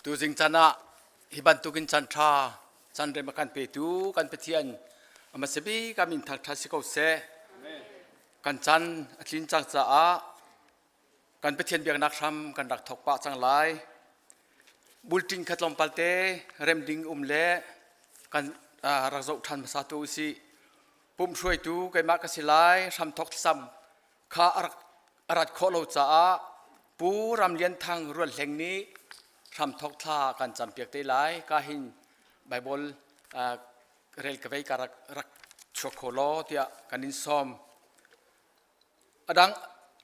Tuzing chan ah hi bantukin chan ṭha chan rem a kan petu kan Pathian a hmasa bik ah min thangṭhat si ko seh. Kan chan a tlin cang caah kan Pathian biaknak hram kan rak thawk pah cang lai. Bulṭin kha tlawmpal te rem ding um le kan rak zoh ṭhan hmasa tu usih. Pumh hruaitu keimah ka si lai, hramthawk thlacam kha a rak a rat khawh lo caah Pu Ram Lian Thang Rual Hleng nih hramthawk thla kan campiak te lai. Ka hin Bible rel ka vei ka rak rak chuak kho law tiah kan in sawm. A dang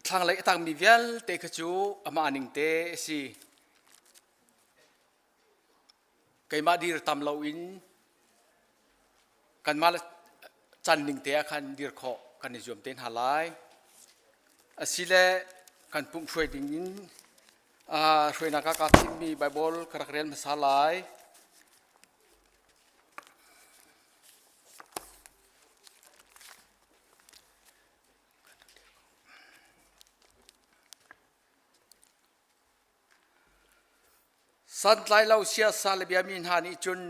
thlanglei a tangmi vialte kha cu amah ning te a si. Keimah dir tam loin kanmah le can ning te ah khan dir khawh kan i zuam te hna lai. Asile kan pumh hruai ding in hruainak ah kaa thimmi Bible ka rak rel hmasa lai. Santlailo siasa le biami hna nih cun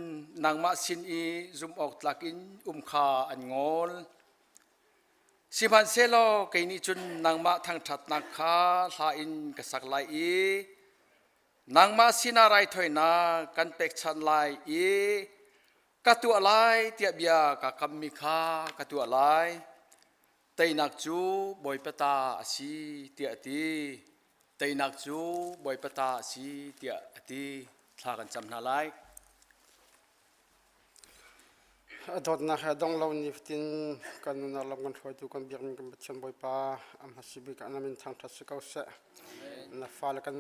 nangmah sin i zumhawktlak in um kha an ngol. Sihmanhsehlaw kei nih cun nangmah thangṭhatnak kha hla in ka sak lai i nangmah sinah raithawinak kan pekchanh lai i ka tuah lai tiah bia kaa kammi kha ka tuah lai. Teinak cu Bawipa ta a si tiah a ti. Teinak cu Bawipa ta a si tiah a ti. Thla kan cam hna lai. A dawtnak he dong lo nifatin kan nunnak lam kan hruaitu kan biakmi kan Pathian Bawipa a hmasa bik ah na min thangṭhat si ko seh. Na fale kan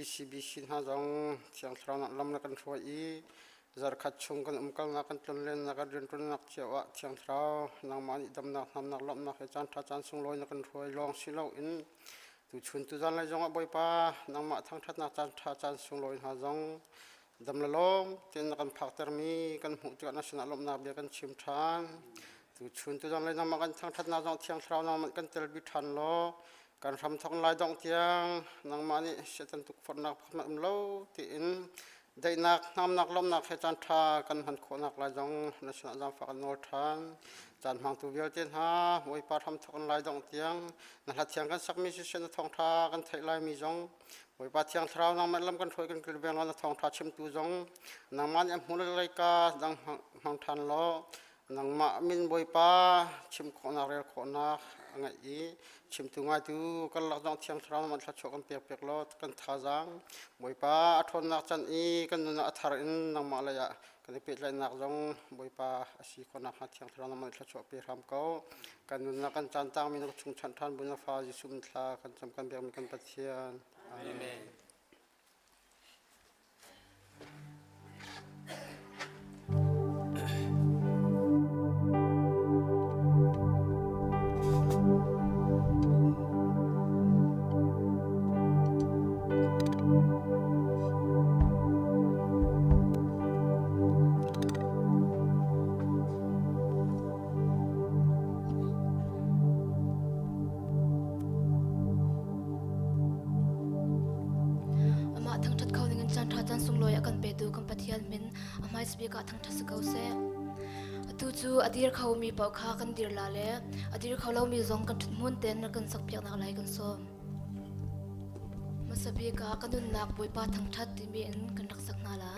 ECBC hna zong Thiang Thlarau nak lam na kan hruai i Zarkhat chung kan umkalnak, kan tlonlennak, kan rianṭuannak cio ah Thiang Thlarau nangmah nih damnak, hnamnak, lawmhnak he caan ṭha caan sunglawi na kan hruai lawng si loin tuchun tuzan lei zongah Bawipa nangmah thangṭhatnak caan ṭha caan sunglawi hna zong dam le lawm tein na kan phaktermi kan hmuh tikah na sinah lawmhnak bia kan chim ṭhan. Tuchun tuzan lei nangmah kan thangṭhatnak zong Thiang Thlarau nangmah kan telpi ṭhan law kan hram thawk lai dongh tiang nangmah nih Satan tukforhnak pakhat um lo tiin Daihnak, hnamnak, lawmhnak he caan ṭha kan hman khawhnak lai zong na sinah zaangfah kan nawl ṭhan. Caan hmangtu vialte hna, Bawipa hramthawk in lai dongh tiang na hla thiang kan sakmi siseh na thawngṭha kan theih laimi zong Bawipa Thiang Thlarau nangmah lam kan hruai kan kilveng law na thawngṭha chimtu zong nangmah nih a hmu le leika dang hmang ṭhan law Nangmah min Bawipa chim khawhnak rel khawhnak a ngeih i chimtu ngaitu kan lak zong Thiang Thlarau man thluachuah kan pek piak law kan thazaang Bawipa a ṭhawnnak can i kan nun ah a thar in nangmah lei ah kan i pehtlaihnak zong Bawipa a si khawhnak hnga Thiang Thlarau nangmah nih thluachuah pe hram ko. Kan nunnak kan caan tangmi na chung chanh ṭhan bu na fa Jesuh min thla kan cam kan biakmi kan Pathian. Amen. Amah thangṭhat kho dingin caan ṭha caan sunglawi a kan petu kan Pathian min a hmaisa bik ah thangṭhat si ko seh. Atu cu a dir khomi paoh kha kan dir la le a dir kho lomi zong kan ṭhut hmun tein rak kan sakpiaknak lai kan sawm. Hmasa bik ah ka nunnak Bawipa thangṭhat timi in kan rak sak hna la.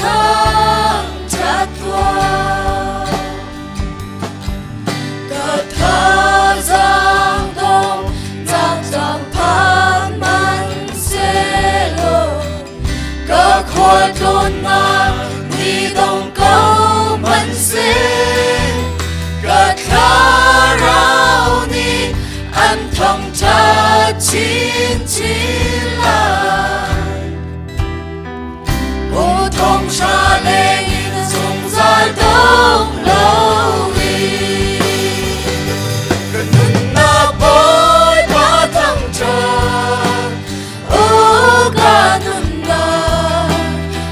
thangṭhat tuah. Ka thazaang dong cangcang phan hmanhsehlaw ka khualtlawnnak ni dong ko hmanhseh ka thlarau nih an thangṭhat chinchin lai. Aw thonghra lengin zungzal dong loin ka nunnak Bawipa thangṭhat. Aw ka nunnak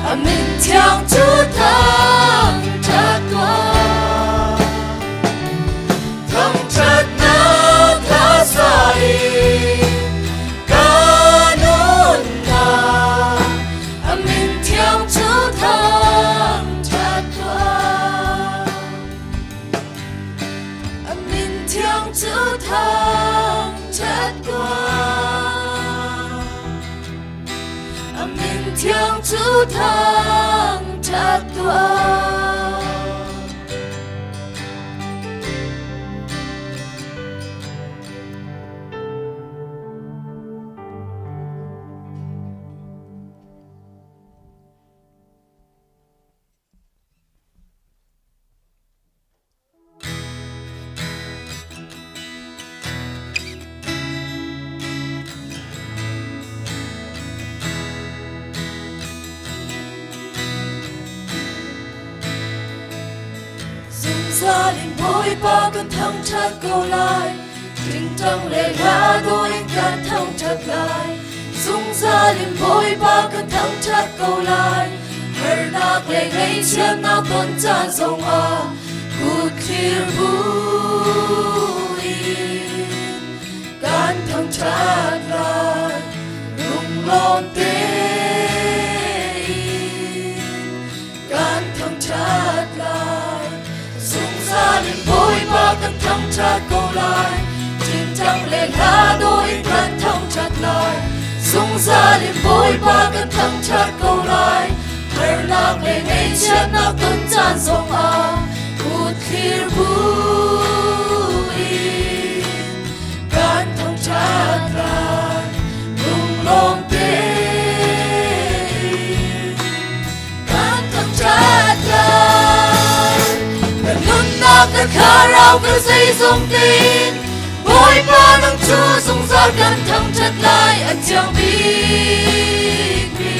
a min thiang cu thangṭhat tuah. Thangṭhatnak hla sa in ka nunnak a min thiang cu thangṭhat tuah. A min thiang cu thangṭhat tuah. A min thiang cu thangṭhat tuah. Zungzal in Bawipa kan thangṭhat ko lai, ṭingṭang le hla dawh in kan thangṭhat lai. Zungzal in Bawipa kan thangṭhat ko lai, harnak le ngaihchiatnak ton caan zongah kut thlir buin kan thangṭhat lai. Lunglawm tein kan thangṭhat lai. Zungzal in Bawipa kan thangṭhat ko lai. Ṭingṭang le hla dawh in kan thangṭhat lai. Zungzal in Bawipa kan thangṭhat ko lai. Harnak le ngaihchiatnak ton caan zongah kut thlir buin kan thangṭhat lai. Lunglawm tein kan thangṭhat lai. Kan nunnak kan thlarau kan zeizong tein Bawipa nang cu zungzal kan thangṭhat lai a thiang bikmi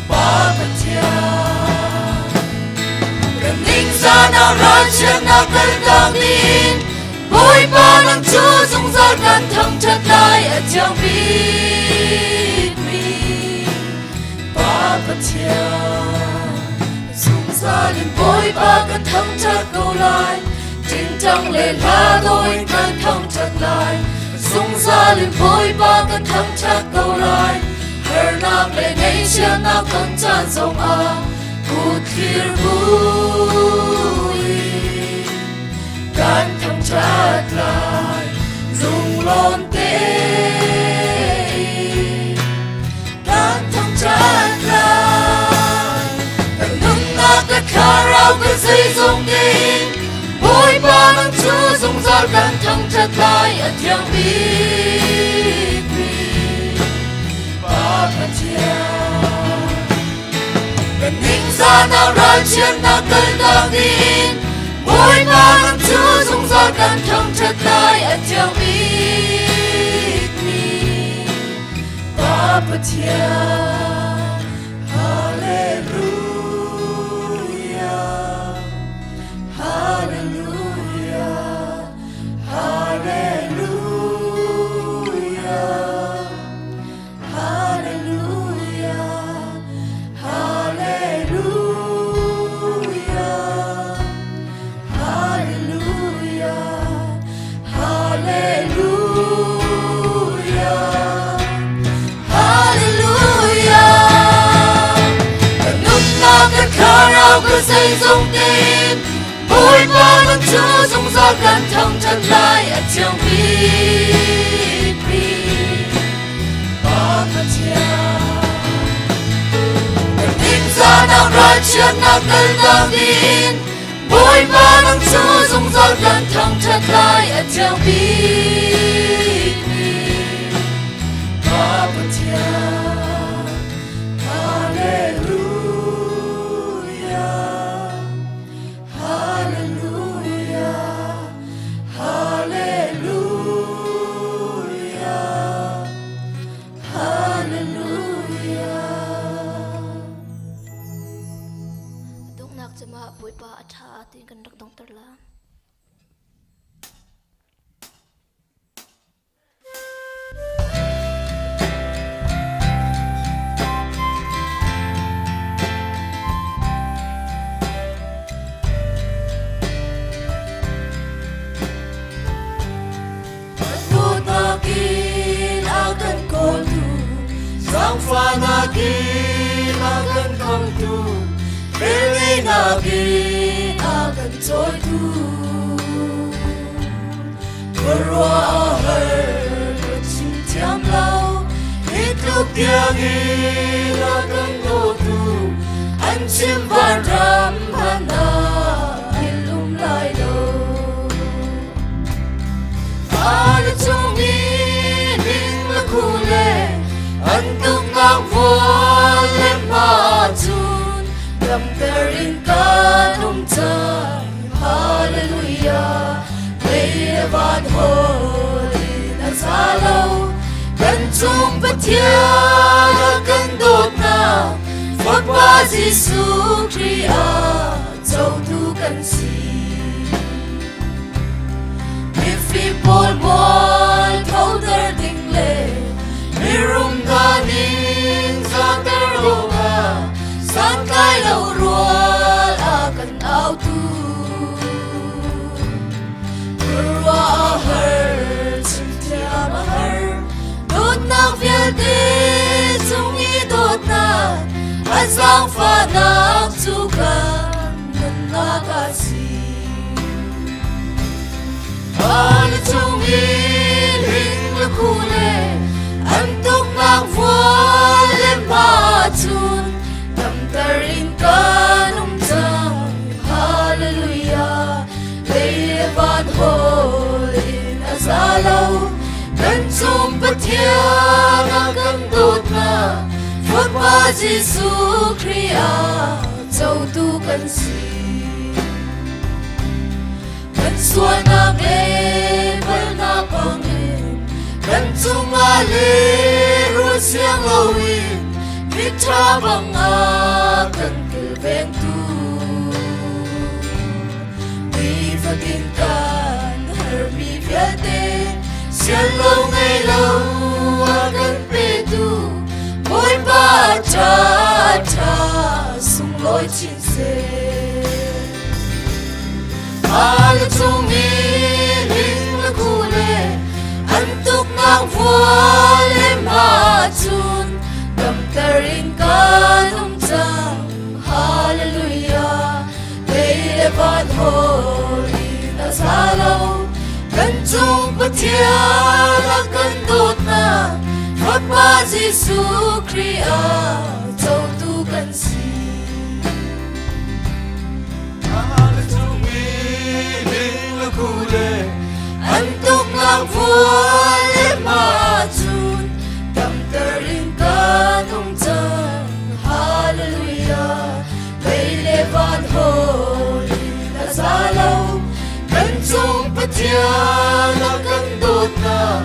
Pa Pathian. Kan ningzahnak ralchiatnak kaltak ding Bawipa nang cu zungzal kan thangṭhat lai a thiang bikmi Pa Pathian. Zungzal in Bawipa kan thangṭhat ko lai, ṭingṭang le hla dawh in kan thangṭhat lai. Zungzal in Bawipa kan thangṭhat ko lai, harnak le ngaihchiatnak ton caan zongah kut thlir buin kan thangṭhat lai. Lunglawm tein kan thangṭhat lai. Kan nunnak le thlarau kan zeizong tein Bawipa nang cu zungzal kan thangṭhat lai a thiang bikmi Pa Pathian. Kan ningzahnak ralchiatnak kaltak ding Bawipa nang cu zungzal kan thangṭhat lai a thiang bikmi Pa Pathian. Hallelujah, Hallelujah, Hallelujah, Hallelujah, Hallelujah, Hallelujah, Hallelujah, Hallelujah. Kan nunnak kan thlarau kan zeizong tein Bawipa nang cu zungzal kan thangṭhat lai a thiang bikmi Pa Pathian. Kan ningzah Chiatnak kaltak ding Bawipa nang cu zungzal kan thangṭhat lai a thiang bikmi Pa Pathian. Hallelujah. Hallelujah. Hallelujah. Hallelujah. Donghnak cemah Bawipa a ṭha tiin kan rak donghter la. Dawtnak in a kan kawltu, zaangfahnak in a kan khamtu, velngeihnak in a kan cawitu. Khuaruah a har ka chim thiam lo, hi tluk tiangin a kan dawtu, an chim vanram hmanh ah philh um lai lo. Van cung i ning le khu le an tuknak vual le hma cun damter in kan um cang. Hallelujah. Lei le van hawl in a za lo. Kan cung Pathian a kan dawtnak Fapa Jesuh Khrih ah cotu kan si. Mifim pawl mual photer ding le mirum hna ning zahter awkah santlai lo rual a kan autu. Khuaruah a har, chimthiam a har, dawtnak vialte cung i dawtnak, a zaangfahnak cu kan nunnak a si. Van cung i hling le khu le an tuknak vual le hma cun damter in kan um cang. Hallelujah. Lei le van hawl in a za lo. Kan cung Pathian a kan dawtnak Fapa Jesuh Khrih ah cotu kan si. Kan sualnak le palhnak bangin kan cungah le rul siang loin miṭha bang a kan kilvengtu. Nifatin kan herhmi vialte sian lo ngei lo a kan petu Bawipa ṭha ṭha sunglawi chin seh. Van cung i ling le khu le an tuknak vual le hma cun damter in kan um cang. Hallelujah. Lei le van hawl in a za lo. Kan cung Pathian a kan dawtnak Fapa Jesuh Khrih ah cotu kan si. An tuknak vual le hma cun damter in kan um cang. Hallelujah. Lei le van hawl in a za lo. Kan cung Pathian a kan dawtnak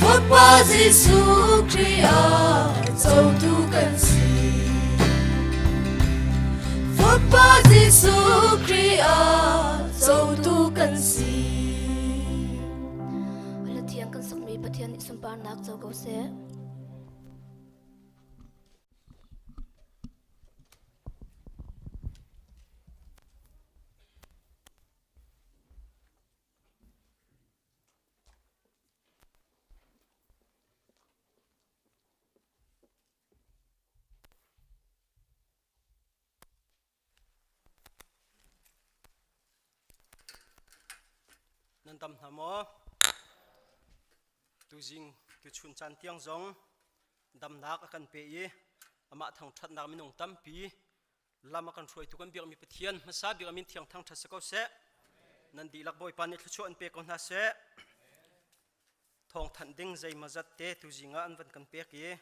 Fapa Jesuh Khrih ah cotu kan si. Fapa Jesuh Khrih ah cotu kan si. Hla thiang kan sakmi Pathian nih sunparnak co ko seh. Nan dam hna maw? Tuzing tuchun caan tiang zong damnak a kan pe i amah thangṭhatnak minung tampi. Lam a kan hruaitu kan biakmi Pathian hmasa bik a min thiang thangṭhat si ko seh. Nan dihlak Bawipa nih thluachuah an pe ko hna seh. Thawngthanh ding zeimawzat te tuzing ah an van kan pek i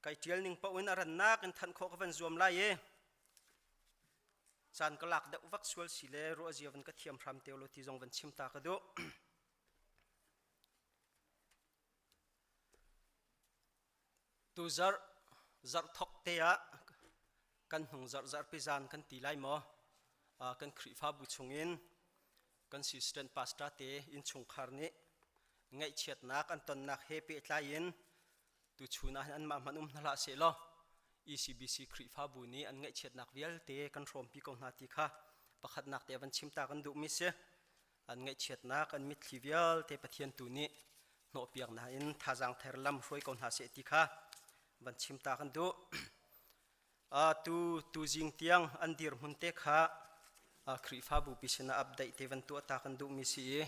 kai ṭial ning paoh in a rannak in thanh khawh ka van zuam lai i caan ka lak deuh vak sual si le ruah zia van ka thiam hram te lo ti zong van chim ta ka duh. Tuzarh zarh thawk te ah kan hnung zarh zarhpi zan kan ti lai maw kan Khrihfabu chungin kan assistant pastor te innchungkhar nih ngaihchiatnak an tonnak he pehtlai in tuchun ah hin anmah hmanh um hna hlah sehlaw ECBC Khrihfabu nih an ngaihchiatnak vialte kan hrawmpi ko hna ti kha pakhatnak te van chim ta kan duhmi si. An ngaihchiatnak an mitthli vialte Pathian tu nih hnawhpiak hna in thazaang ther lam hruai ko hna seh ti kha van chim ta kan duh. Tu tuzing tiang an dirhmun te kha Khrihfabu pi sinah update te van tuah ta kan duhmi si i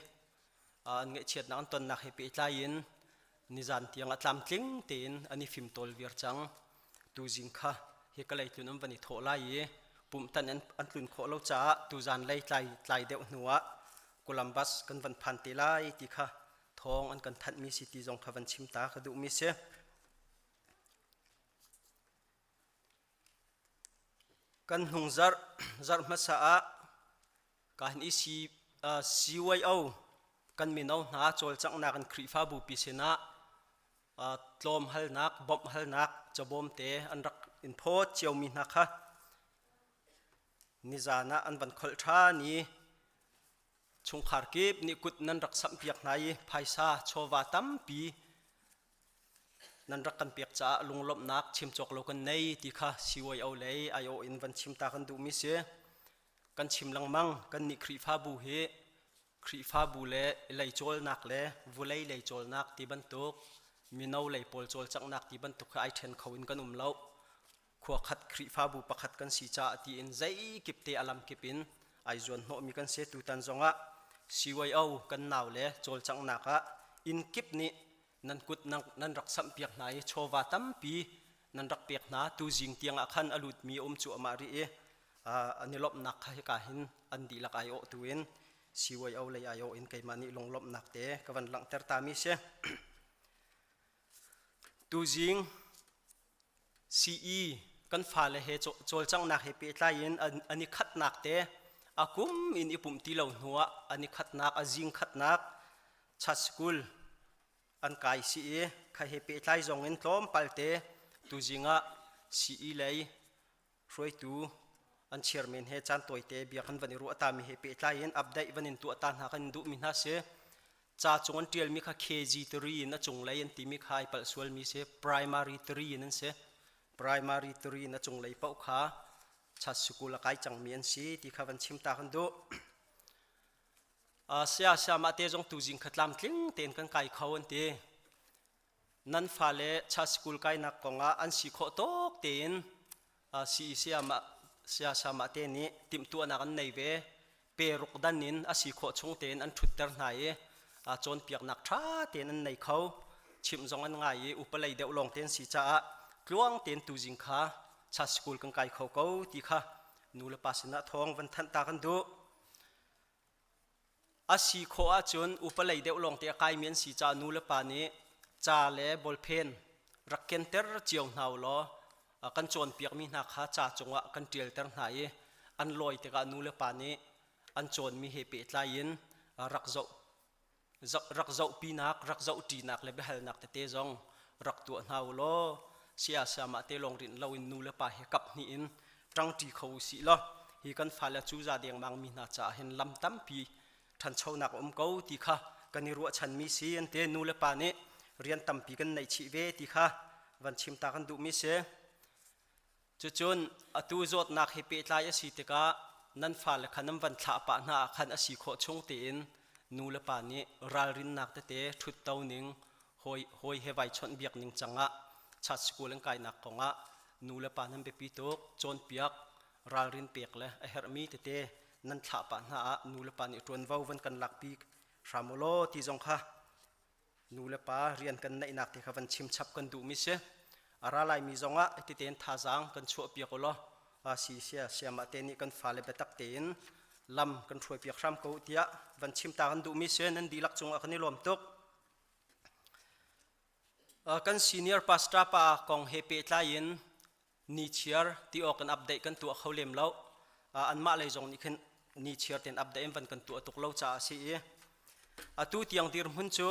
an ngaihchiatnak an tonnak he pehtlai in nizan tiang a tlamtling tein an i fimtawl viar cang. Tuzing kha hi ka lei tlun an van i thawh lai i pumhtan an tlun khawh lo caah tuzan lei tlai tlai deuh hnu ah Columbus kan van phan te lai ti kha thawng an kan thanhmi si ti zong kha van chim ta ka duhmi si. Kan hnung zarh zarh hmasa ah ka hin i CYO kan mino hna cawlcanghnak in Khrihfabu pi sinah tlawm halnak, bawmh halnak cabawm te an rak in phawt ciomi hna kha nizan ah an van kholh ṭhan i chungkhar kip nih kut nan rak samhpiak hna i phaisa chawva tampi nan rak kan pek caah lunglawmhnak chim cawk lo kan nei ti kha CYO lei aiawh in van chim ta kan duhmi si. Kan chim lengmang kan nih Khrihfabu hi Khrihfabu le lei cawlnak le vulei lei cawlnak ti bantuk mino lei pawl cawlcanghnak ti bantuk kha ai ṭhen kho in kan um lo. Khua khat Khrihfabu pakhat kan si caah tiin zeikip te a lamkip in ai zuan hnawhmi kan si. Tutan zongah CYO kan nau le cawlcanghnak ah inn kip nih nan kut nan rak samhpiak hna i chawva tampi nan rak pek hna. Tuzing tiang ah khan a lutmi a um cuahmah rih i an i lawmhnak kha hika hin an dihlak aiawh tu in CYO lei aiawh in keimah nih lunglawmhnak te ka van langhter ta mi si. Tuzing CE kan fale he cawlcanghnak he pehtlai in an i khatnak te a kum in i pumh ti lo hnuah an i khatnak a zing khatnak chat school an kai si i kha he pehtlai zong in tlawmpal te tuzing ah CE lei hruaitu an chairman he caan tawite bia kan van i ruah ta mi he pehtlai in update van in tuah ta hna kan duh mi hna si. Ca cung an tial mi kha KG 3 in a cunglei an timi kha ai palh sual mi si, primary 3 in an si. Primary 3 in a cunglei paoh kha chat sikul a kai cang mi an si ti kha van chim ta kan duh. Sia sia mah te zong tuzing kha tlamtling tein kan kai kho an ti. Nan fale cha sikul kainak kongah an si khawh tawk tein siasama te nih timhtuahnak an nei ve. Peruk dan in a si khawh chung tein an ṭhutter hna i cawnpiaknak ṭha tein an nei kho. Chimh zong an ngai i upalei deuh lawng tein si caah tluang tein tuzing kha cha sikul kan kai kho ko ti kha nu le pa sinah thawng van thanh ta kan duh. A si khawh ahcun upalei deuh lawngte a kaimi an si caah nu le pa nih ca le bawlphen rak kenter cio hna u law kan cawnpiakmi hna kha ca cungah kan ṭialter hna i an lawi tikah nu le pa nih an cawnmi he pehtlai in rak zoh rak zohpinak, rak zohṭinak le biahalnak tete zong rak tuah hna u law saya sayamah te lawng rinh loin nu le pa he kap hnih in ṭangṭi kho u sih law hi kan fale cuza dengmang mi hna caah hin lam tampi ṭhanchonak a um ko ti kha kan i ruahchanmi si an ti. Nu le pa nih rian tampi kan neih chih ve ti kha van chim ta kan duhmi si. Cucun atu zawtnak he pehtlai a si tikah nan fale kha nan van thlah pah hna ah khan a si khawh chung tein nu le pa nih ralrinnak tete ṭhutto ning, hawi, hawi he vai chawnh biak ning cangah chat school an kainak kongah nu le pa nan biapi tuk cawnpiak ralrin pek le a herhmi tete nan thlah pah hna ah nu le pa nih ṭuanvo van kan lakpi hram u law ti zong kha nu le pa rian kan neihnak te kha van chim chap kan duhmi si. A ra laimi zongah hiti tein thazaang kan chuah piak u law si sia siamah te nih kan fale biatak tein lam kan hruai piak hram ko tiah van chim ta kan duhmi si nan dihlak cungah kan i lawm tuk. Kan senior pastor pa kong he pehtlai in nichiar ti awk in update kan tuah kho lem lo. Anmah lei zong nih khin nichiar ten update in van kan tuah tuk lo caah a si i atu tiang dirhmun cu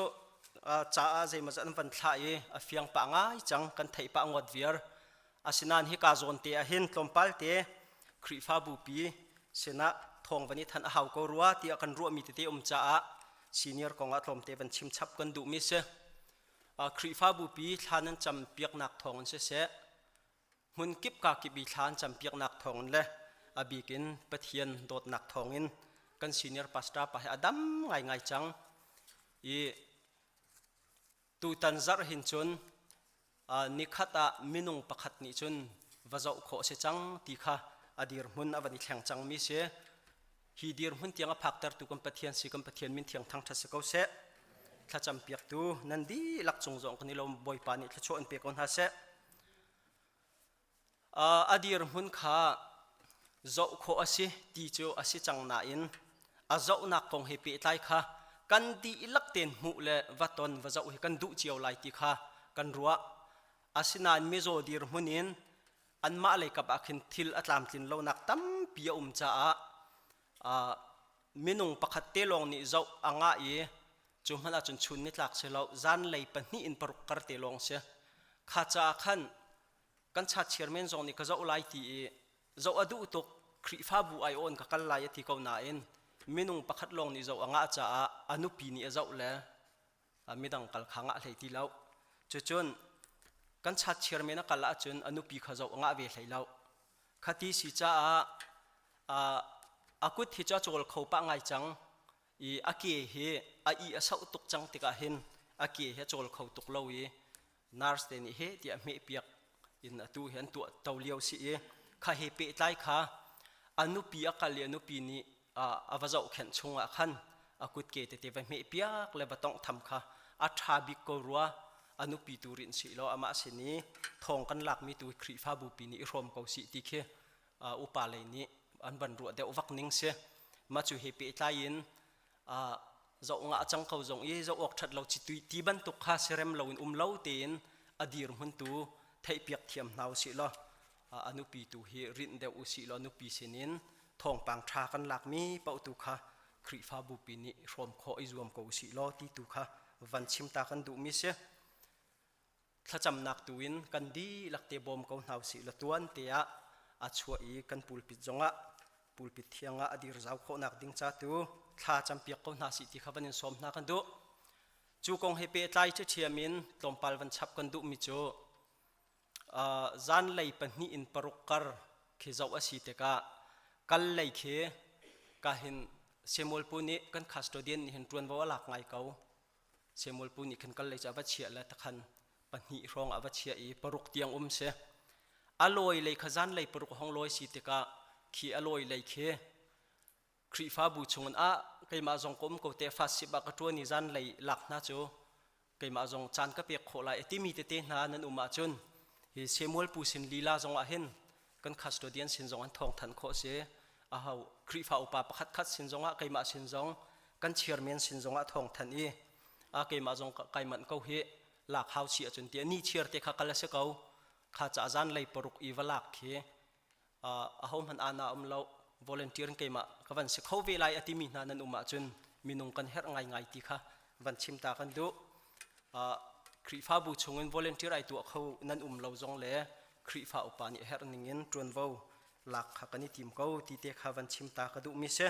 caah zeimawzat an van thlah i a fiang pah ngai cang kan theih pah ngawt viar. Asinain hika zawn te ah hin tlawmpal te Khrihfabu pi sinah thawng van i thanh a hau ko rua tiah kan ruahmi tete um caah senior kong ah tlawmte van chim chap kan duhmi si. Khrihfabu pi thla nan cam piaknak thawng in siseh, hmun kip ka kip i thla an cam piaknak thawng in le a bik in Pathian dawtnak thawng in kan senior pastor pa hi a dam ngaingai cang i tutan zarh hin cun nikhat ah minung pakhat nih cun va zoh khawh a si cang ti kha a dirhmun a van i thleng cangmi si. Hi dirhmun tiang a phaktertu kan Pathian si kan Pathian min thiang thangṭhat si ko seh. Thlacam piaktu nan dihlak cung zong kan i lawm Bawipa nih thluachuah in pe ko hna seh. A dirhmun kha zoh khawh a si ti cu a si cang nain a zohnak kong he pehtlai kha kan dihlak tein hmuh le va ton va zoh hi kan duh cio lai ti kha kan ruah. Asinain mizaw dirhmun in anmah lei kap ah khin thil a tlamtlin lonak tampi a um caah minung pakhat te lawng nih zoh a ngah i cu hmanh ahcun chun nitlak si lo zanlei pahnih in paruk kar te lawng si. Kha caah khan kan chat chairman zong nih ka zoh lai ti i zoh a duh tuk Khrihfabu ai awn ka kal lai a ti ko nain minung pakhat lawng nih zoh a ngah caah a nupi nih a zoh le midang kal kha ngah hlei ti lo cucun kan chat chairman a kal ahcun a nupi kha zoh a ngah ve hlei lo khati si caah a kut hi cu a cawl kho pah ngai cang i a ke hi a i a sauh tuk cang tikah hin a ke hi a cawl kho tuk lo i nurse te nih heh tiah hmehpiak in atu hi an tuah to lio si i kha he pehtlai kha a nupi a kal i a nupi nih a va zohkhenh chungah khan a kutke tete va hmehpiak le va tonghtham kha a ṭha bik ko rua a nupi tu rin si law amah sin i thawng kan lakmi tu Khrihfabu pi nih i hrawm ko sih ti khi upa lei nih an van ruah deuh vak ning si mah cu he pehtlai in zoh ngah cang ko zong i zoh awk ṭhat lo ci ti bantuk kha sirem loin um lo tein a dirhmun tu theihpiak thiam hna usih law a nupi tu hi rinh deuh usih law nupi sinin thawngpang ṭha kan lakmi paoh tu kha Khrihfabu pi nih hrawm khawh i zuam ko usih law ti tu kha van chim ta kan duhmi si. Thlacamnak tu in kan dihlak te bawm ko hna usih law tuan te ah a chuah i kan pulpit zongah pulpit thiang ah a dir zau khawhnak ding ca tu thla campiak ko hna sih ti kha van in sawm hna kan duh. Cu kong he pehtlai ṭhiam in tlawmpal van chap kan duhmi cu zanlei pahnih in paruk kar khi zoh a si tikah kal lei khi ka hin Samuel pu nih kan custodian nih hin ṭuanvo a lak ngai ko. Samuel pu nih khan kal lei cu a va chiah le takhan pahnih hrawng a va chiah i paruk tiang um si. A lawi lei kha zanlei paruk hong lawi si tikah khi a lawi lei khi Khrihfabu chungin ah keimah zong ka um ko te fa sip ah ka ṭuan i zanlei lak hna cu keimah zong caan ka pek khawh lai timi tete hna nan um ahcun hi Samuel pu sin lila zong ah hin kan custodian sin zong an thawng thanh khawh si aho Khrihfa upa pakhat khat sin zong ah keimah sin zong kan chairman sin zong ah thawng thanh i a keimah zong kai manh ko hi lak hau si ahcun ti ni chiar te kha kal a si ko kha ca zan lei paruk i va lak khi aho hmanh ana um lo volunteer keimah ka van si kho ve lai a timi hna nan um ahcun minung kan herh ngaingai ti kha van chim ta kan duh Khrihfabu chungin volunteer ai tuah kho nan um lo zong le Khrihfa upa nih herh ningin ṭuanvo lak kha kan i tim ko ti te kha van chim ta ka duhmi si.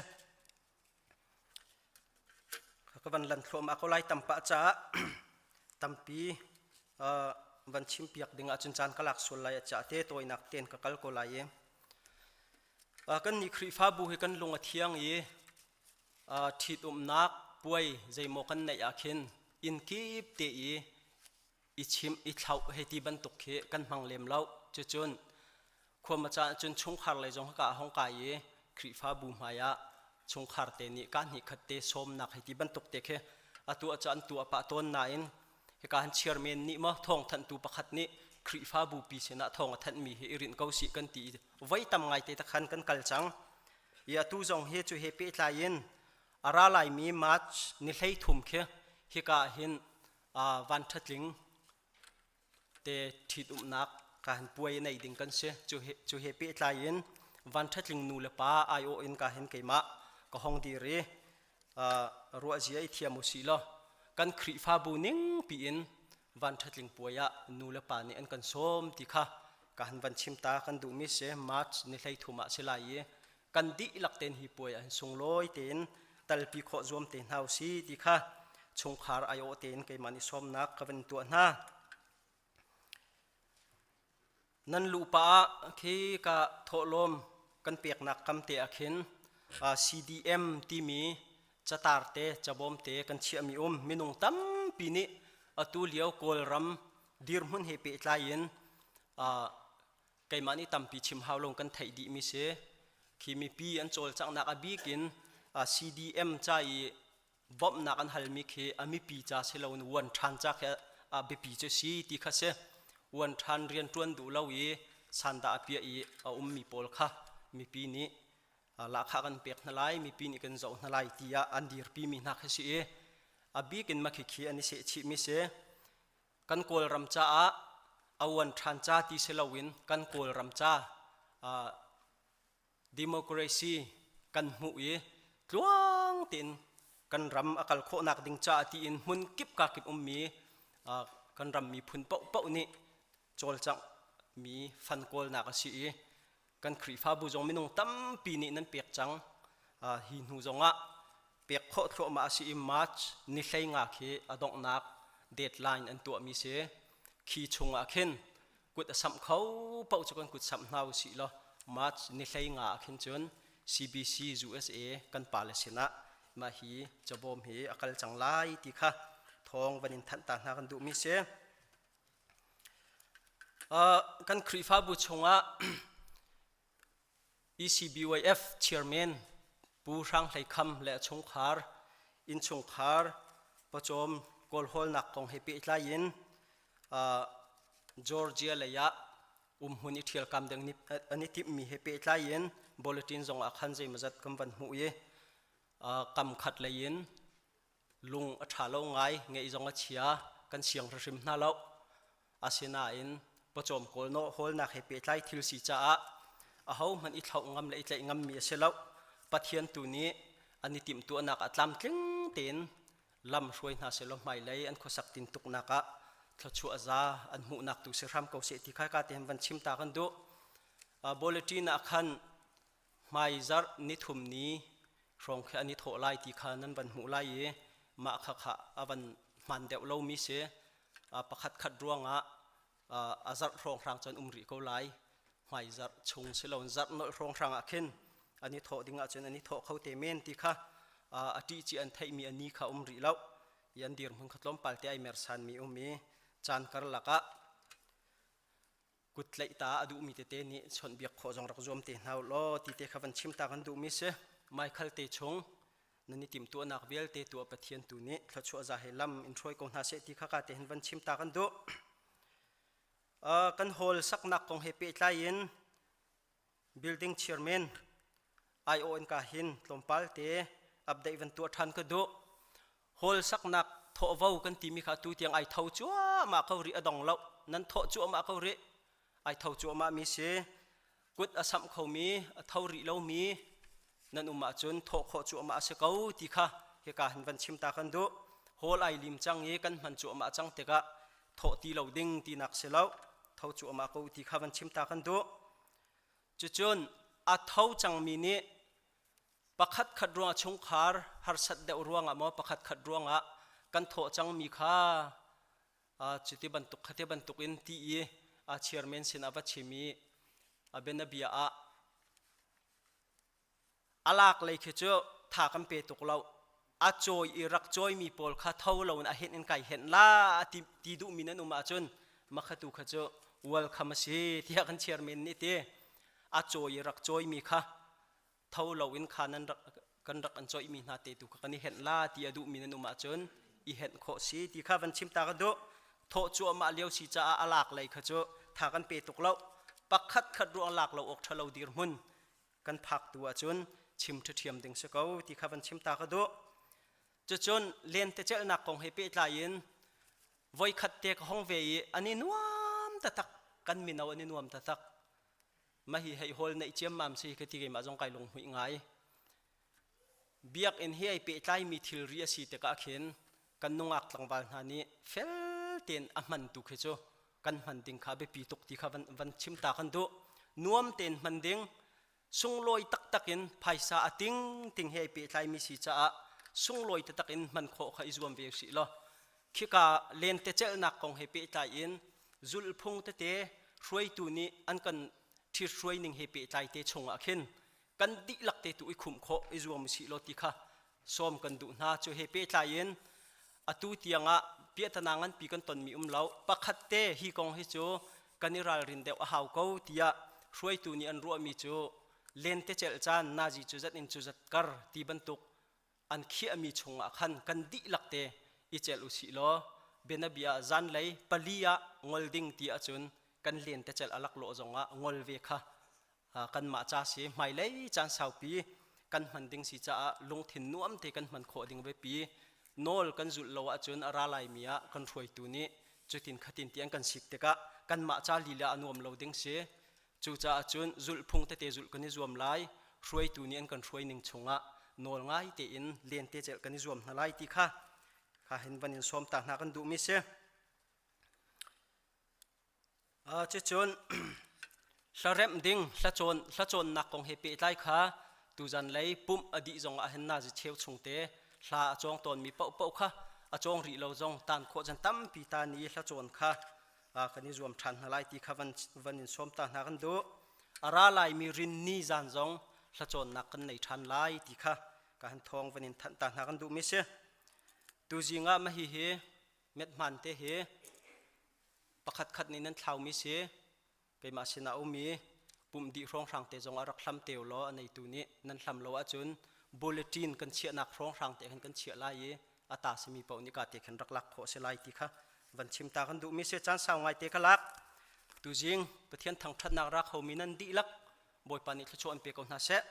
Ka van lan thluahmah ko lai tampa caah tampi van chim piak ding ahcun caan ka lak sual lai a caah te tawinak ten ka kal ko lai i kan nih Khrihfabu hi kan lung a thiang i ṭhitumnak puai zeimaw kan neih ah khin inn kip te i i chimh i thlauh hei ti bantuk khi kan hmang lem lo cucun khuama caan cun chungkhar lei zong ka hong kai i Khrihfabu hmai ah chungkhar te nih ka hnih khat te sawmnak hei ti bantuk te khi atu ah an tuah pah tawn nain hika han chairman nih maw thawngthanhtu pakhat nih. Khrihfabu pi sinah thawng a thanhmi hi i rinh ko sih kan ti voi tam ngaite te khan kan kal cang. I atu zong hi cu he pehtlai in a ra laimi March ni 13 khi hika hin van ṭhatling te ṭhitumnak ka han puai nei ding kan si. Cu he pehtlai in van ṭhatling nu le pa aiawh in ka hin keimah ka hong dir i ruahzia i thiam u sih law kan Khrihfabu ning piin van ṭhatling puai ah nu le pa nih an kan sawm ti kha ka han van chim ta kan duhmi si. March ni 13 ah si lai i kan dihlak tein hi puai ah hin sunglawi tein talpi khawh zuam te hna u si ti kha chungkhar aiawh tein keimah nih sawmnak ka van tuah hna. Nan luh pah ah khi ka thawhlawm kan peknak kam te ah khin CDM timi catar te cabawm te kan chiahmi um. Minung tampi nih atu lio Kawlram dirhmun he pehtlai in keimah nih tampi chim hau lo, kan theih dihmi si. Khi mipi an cawlcanghnak a bik in CDM ca i bawmhnak an halmi khi a mipi ca si loin uan ṭhan ca khi a biapi cu si ti kha si. Uan ṭhan rian ṭuan duh lo i sandah a piah i a ummi pawl kha mipi nih lahkhah kan pek hna lai, mipi nih kan zoh hna lai tiah an dirpimi hna khi si i a bik in mah khikhi an i sehchihmi si. Kan Kawlram caah a uan ṭhan ca ti si loin kan Kawlram ca democracy kan hmuh i tluang tein kan ram a kal khawhnak ding caah tiin hmun kip ka kip ummi kan ram miphun paohpaoh nih cawlcangh mi fan kawlnak a si i kan Khrihfabu zong minung tampi nih nan pek cang. Hi hnu zongah pek khawh thluahmah a si i March ni 15 khi a donghnak deadline an tuahmi si. Khi chungah khin kut a samh kho paoh cu kan kut samh hna u sih law March ni 15 ah khin cun CBC USA kan pale sinah mah hi cabawm hi a kal cang lai ti kha thawng van in thanh ta hna kan duhmi si. Kan Khrihfabu chungah ECBYF chairman Pu Hrang Hlei Kham le a chungkhar, innchungkhar pawcawm kawlhawlnak kong he pehtlai in Georgia lei ah umhmun i ṭhialkam ding an i timhmi he pehtlai in bulletin zong ah khan zeimawzat kan van hmuh i kam khat lei in lung a ṭha lo ngai, ngeih zong a chia, kan siang hrim hna lo. Asinain pawcawm kawl hawlnak he pehtlai thil si caah ahohmanh i thlauh ngam le i tlaih ngammi a si lo. Pathian tu nih an i timhtuahnak ah tlamtling tein lam hruai hna sehlaw hmailei an khuasak tintuknak ah thluachuah za an hmuhnak tu si hram ko seh ti kha ka te van chim ta kan duh. Bulletin ah khan hmaizarh nithum ni hrawng khi an i thawh lai ti kha nan van hmuh lai i mah kha kha a van hman deuh lomi si. Pakhat khat ruangah a zarh hrawnghrang cun um rih ko lai. Hmaizarh chung si loin zarh nolh hrawnghrang ah khin an i thawh ding ahcun an i thawh kho te men ti kha a ṭih ci an theihmi a ni kha um rih lo i an dirhmun kha tlawmpal te ai mersanmi um i caan karlak ah kut tlaih ta a duhmi tete nih chawnhbiak khawh zong rak zuam te hna u law ti te kha van chim ta kan duhmi si. Michael te chung nan i timhtuahnak vialte tuah Pathian tu nih thluachuah za he lam in hruai ko hna seh ti kha ka te hin van chim ta kan duh. Kan hall saknak kong he pehtlai in building chairman aiawh in ka hin tlawmpal te update van tuah ṭhan ka duh. Hall saknak thawhvo kan timi kha tu tiang ai tho cuahmah ko rih, a dong lo. Nan thawh cuahmah ko rih, ai tho cuahmah mi si. Kut a samh khomi a tho rih lomi nan um ahcun thawh khawh cuahmah a si ko ti kha hika hin van chim ta kan duh. Hall ai lim cang i kan hman cuahmah cang tikah thawh ti lo ding tinak si lo, tho cuahmah ko ti kha van chim ta kan duh. Cucun a tho cangmi nih pakhat khat ruangah, chungkhar harsat deuh ruangah maw, pakhat khat ruangah kan thawh cangmi kha cuti bantuk khati bantuk in ti i a chairman sin a va chim i a bianabia ah a lak lei khi cu tha kan pe tuk lo, a cawi i rak cawimi pawl kha tho loin a henh in kai henh la ti, ti duhmi nan um ahcun makhatu kha cu welcome a si tiah kan chairman nih ti. A cawi i rak cawimi kha tho loin kha nan rak kan rak an cawihmi hna te tu kha kan i henh la ti a duhmi nan um ahcun i henh khawh si ti kha van chim ta ka duh. Thawh cuahmah lio si caah a lak lei kha cu Tha kan pe tuk lo. Pakhat khat ruang lak lo awk ṭhalo dirhmun kan phak tu ahcun chim ṭhiam ding si ko ti kha van chim ta ka duh. Cucun lentecelhnak kong he pehtlai in voikhat te ka hong ve i an i nuam taktak kan mino an i nuam taktak. Mah hi hei hawl neih ciammam si ka ti keimah zong kai lunghmuih ngai. Biakinn hi ai pehtlaimi thilri a si tikah khin kan nungak tlangval hna nih fel tein a hman tu khi cu kan hman ding kha biapi tuk ti kha van, van chim ta kan duh. Nuam tein hman ding, sunglawi taktak in phaisa a ting ting he ai pehtlaimi si caah sunglawi taktak in hman khawh kha i zuam ve usih law khika lentecelhnak kong he pehtlai in zulhphung tete hruaitu nih an kan ṭhithruai ning he pehtlai te chungah khin kan dihlak te tu i khumh khawh i zuam usih law ti kha sawm kan duh hna. Cu he pehtlai in atu tiangah piahtana nganpi kan tonmi um lo. Pakhat te hi kong hi cu kan i ralrin deuh a hau ko tiah hruaitu nih an ruahmi cu lentecelh caan nazi cu zat in cu zat kar ti bantuk an khiahmi chungah khan kan dihlak te i celh usih law bianabia zanlei pali ah ngol ding ti ahcun kan lentecelh a laklawh zongah ngol ve kha kanmah ca si hmailei caan saupi kan hman ding si caah lungthin nuam te kan hman khawh ding biapi. Nawl kan zulh lo ahcun a ra laimi ah kan hruaitu nih cutin khatin ti an kan sik tikah kanmah ca lila a nuam lo ding si. Cucaah cun zulhphung tete zulh kan i zuam lai, hruaitu nih an kan hruai ning chungah nawl ngai tein lente celh kan i zuam hna lai ti kha kha hin van in sawm ta hna kan duhmi si. Cucun hlaremh ding hlacawn hlacawnnak kong he pehtlai kha tuzan lei pumh a dih zong ah hin nazi cheu chung te hla a cawng tawnmi paohpaoh kha a cawng rih lo zong tan khawh chan tampi ta ni hlacawn kha kan i zuam ṭhan hna lai ti kha van, van in sawm ta hna kan duh. A ra laimi rin ni zan zong hlacawnnak kan nei ṭhan lai ti kha ka han thawng van in thanh ta hna kan duhmi si. Tuzing ah mahi hi methman te hi pakhat khat nih nan thlaumi si. Keimah sinah um i pumh dih hrawnghrang te zong ah rak hlam te law a neitu nih nan hlam lo ahcun bulletin kan chiahnak hrawnghrang te khan kan chiah lai i a ta simi paoh nih ka te khan rak lak khawh si lai ti kha van chim ta kan duhmi si. Caan sau ngai te ka lak. Tuzing Pathian thangṭhatnak rak homi nan dihlak Bawipa nih thluachuah an pe ko hna seh.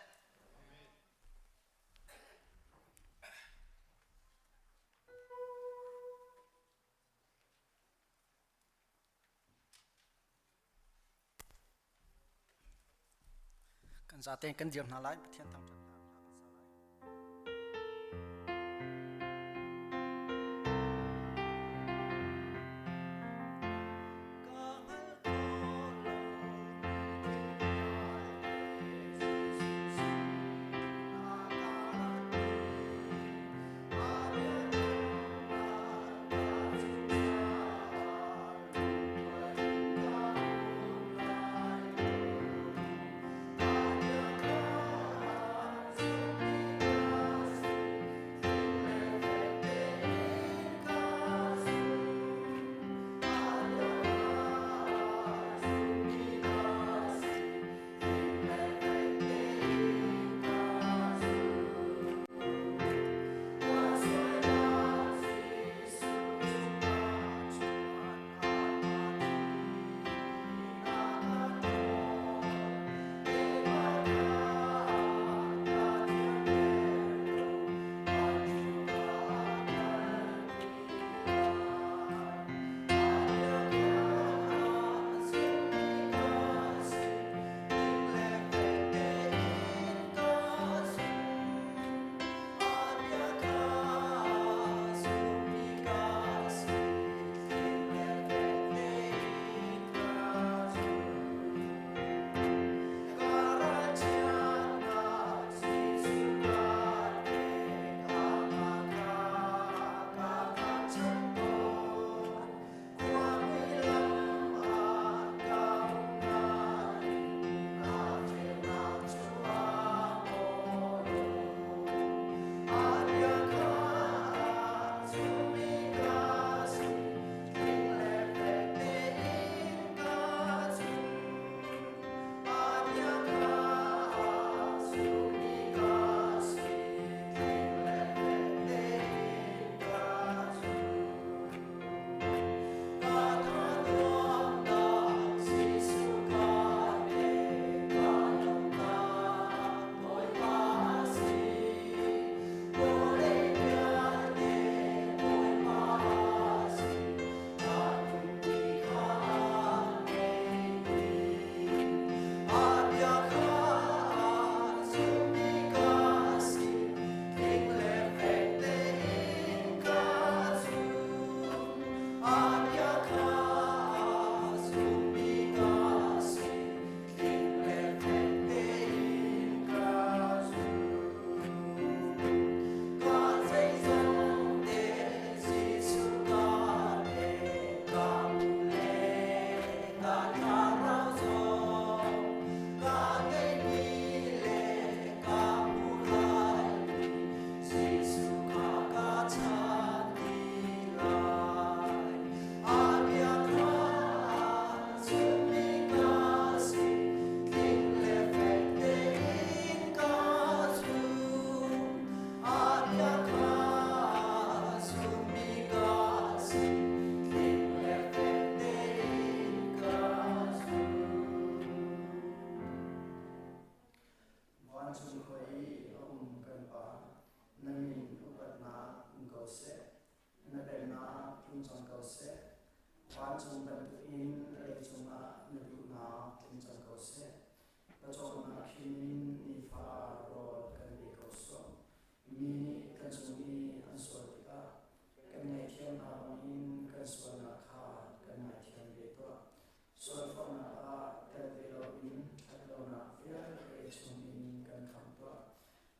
Kan zaten kan dir hna lai. Pathian thangṭhat hna kan sa lai.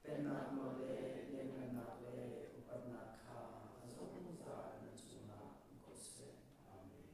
Pennak nawl le lianhngannak le upatnak kha a zungzal na cungah um ko seh. Amen.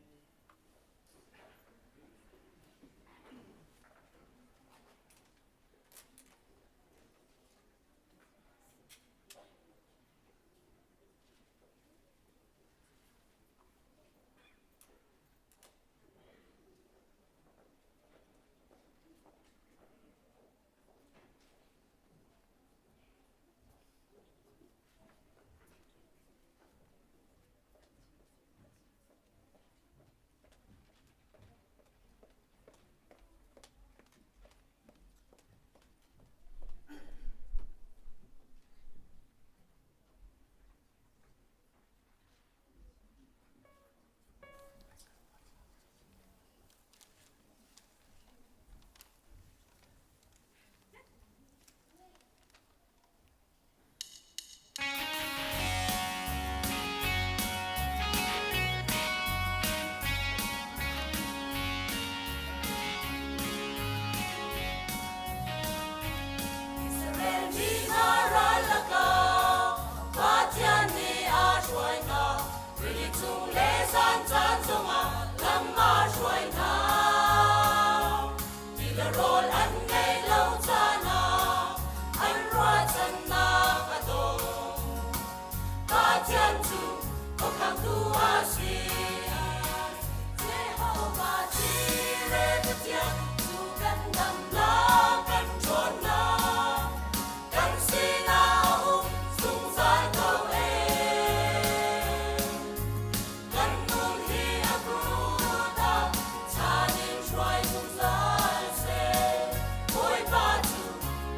Israel mi hna ral lakah Pathian nih a hruai hna. Rili cung le zan caan zongah lam a hruai hna. Ti le rawl an ngeih lo caan ah an ruahchannak a dong. Pathian cu khuakhangtu a si. Jehovah Jireh Pathian cu kan damnak kan ṭhawnnak kan sinah a um zungzal ko ee. Kan nun hi a kut ah chan in hruai zungzal seh. Bawipa cu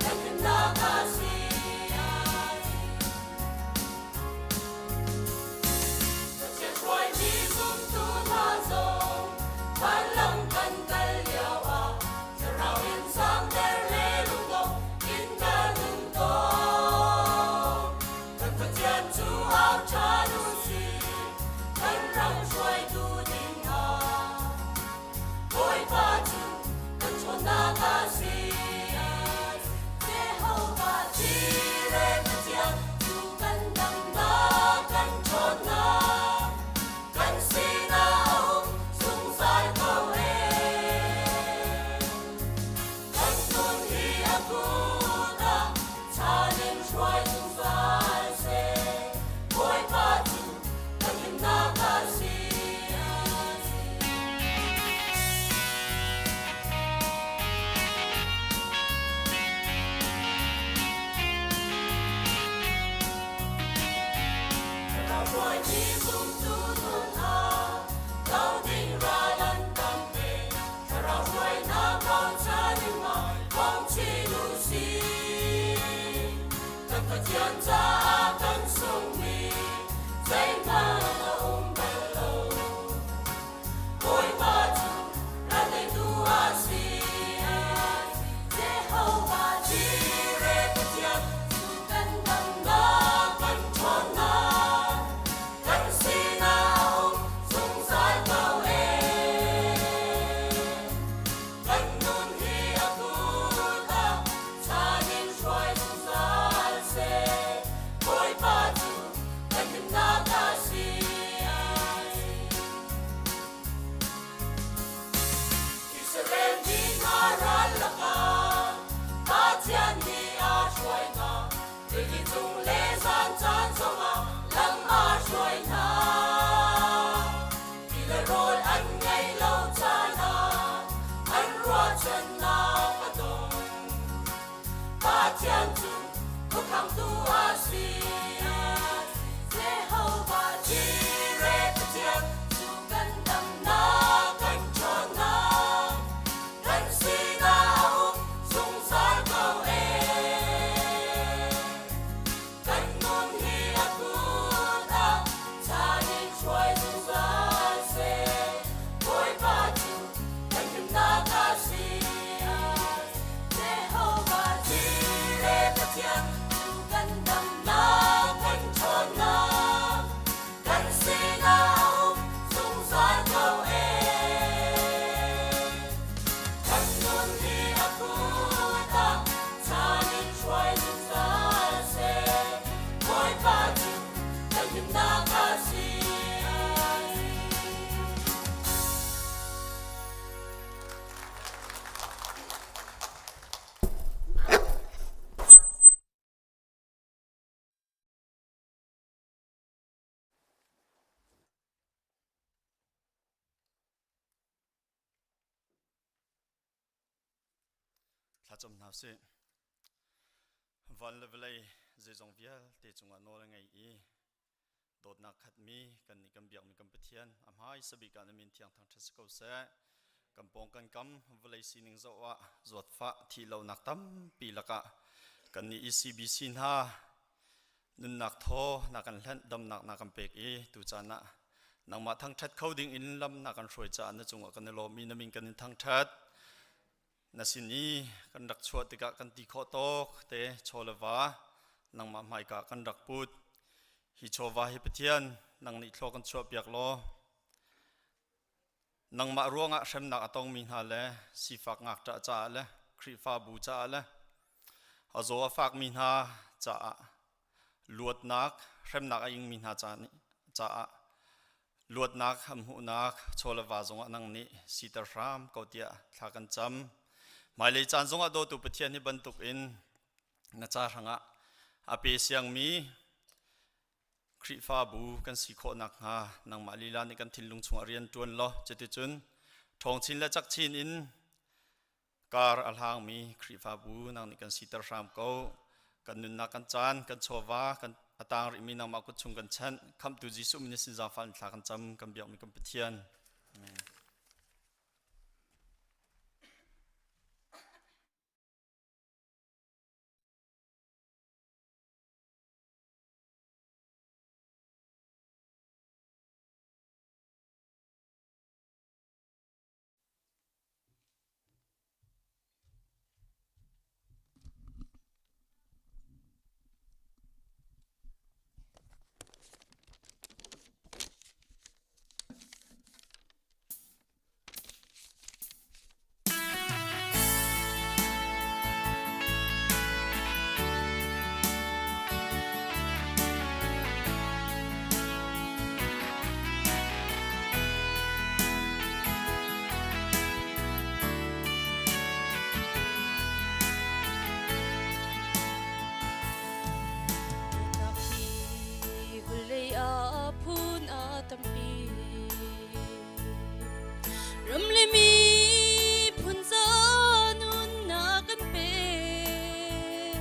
kan himnak a si. Pathian hruaimi zumtu hna zong vanlam kan kal lioah thlarau in sangter le lungdong in kan um tawn. Kan Pathian cu au ṭhan u sih, kan ram hruaitu dingah. Bawipa cu kan ṭhawnnak a si. Jehovah Jireh Pathian cu kan damnak kan ṭhawnnak kan sinah a um zungzal ko ee. Kan nun hi a kut ah chan in hruai zungzal seh. Bawipa cu kan himnak a si. Hruaimi zumtu nun ah do ding ral an tam te. Thlarau hruainak bochan in mah kong chin u sih. Kan Pathian caah kan sungmi zeihmanh a um bal lo. Bawipa cu ralteitu a si. Jehovah Jireh Pathian cu kan damnak kan ṭhawnnak kan sinah a um zungzal ko ee. Kan nun hi a kut ah chan in hruai zungzal seh. Bawipa cu kan himnak a si. Israel mi hna ral lakah Pathian nih a hruai hna. Rili cung le zan caan zongah lam a hruai hna. Ti le rawl an ngeih lo caan ah an ruahchannak a dong. Pathian cu khuakhangtu a si. Jehovah Jireh Pathian cu kan damnak kan ṭhawnnak kan sinah a um zungzal ko ee. Kan nun hi a kut ah chan in hruai zungzal seh. Bawipa cu kan himnak a si. Jehovah Jireh Pathian cu kan damnak kan ṭhawnnak kan sinah a um zungzal ko ee. Kan nun hi a kut ah chan in hruai zungzal. Thlacam hna sih. Van le vawlei zeizong vialte cungah nawl a ngei i dawtnak khatmi kan nih kan biakmi kan Pathian a hmai sabik ah na min thiang thangṭhat si ko seh. Kan pawng kan kam vawlei sining zoh ah zawtfah thih lonak tampi lakah kan nih ECBC hna nunnak thaw na kan hlanh damnak na kan pek i tu caan ah nangmah thangṭhat kho ding in lam na kan hruai caah na cungah kan i lawm i na min kan in thangṭhat. Na sin i kan rak chuah tikah kan ti khawh tawk te chaw le va nangmah hmaika kan rak put. Hi chawva hi Pathian nang nih thlua kan chuahpiak law nangmah ruangah hremnak a tongmi hna le sifak ngakṭah caah le Khrihfabu caah le a zaw a fakmi hna caah luatnak hremnak a ingmi hna caah luatnak an hmuhnak chaw le va zongah nang nih siter hram ko tiah thla kan cam. Hmailei caan zongah dawtu Pathian hi bantuk in na ca hrangah a pe siangmi Khrihfabu kan si khawh nakhnga nangmah lila nih kan thinlung chungah rian ṭuan law cuticun ṭhawng chin le cak chin in kar a hlangmi Khrihfabu nang nih kan siter hram ko. Kan nunnak kan caan, kan chawva, kan a tang rihmi nangmah kut chung kan chanh. Khamhtu Jesuh min sin zaangfah in thla kan cam, kan biakmi kan Pathian. Amen. Vawlei ah phun a tampi Ram le miphun ca nunnak kan pek.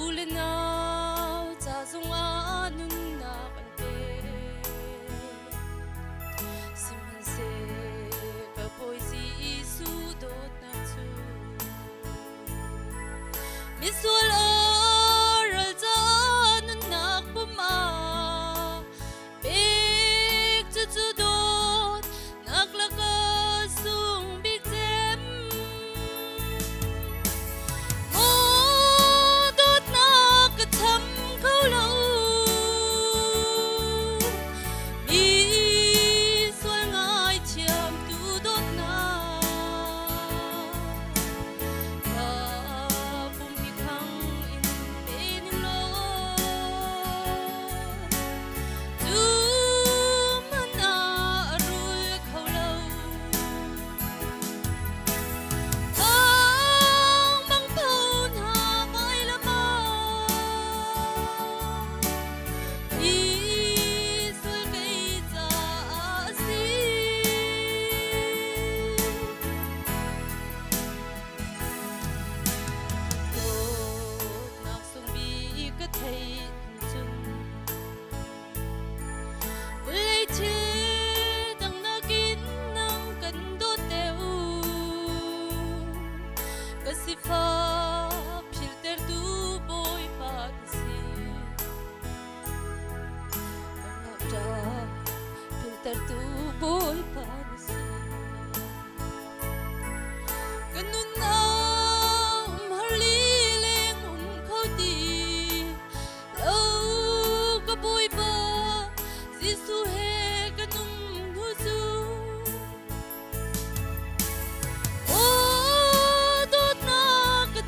U le nau ca zongah nunnak an pek. Sihmanhseh ka Bawi Jesuh dawtnak cu misual ral ca nunnak pum ah Pek cucu dawtnak laka sung bik cem. Maw dawtnak ka cham kho lo. Mi sual ngaithiam tu dawtnak. Ka pum hi khang in pe ning law. Dawtnak sung bik ka theih cun Vawlei thil dang nakin nang kan dawt deuh. Ka sifak philhtertu Bawipa na si. Ka ngakṭah philhtertu Bawipa na si. Ka nunnak umhar lileng um kho ti lo ka Bawipa Jesuh he ka nung hnu cu. Aw dawtnak ka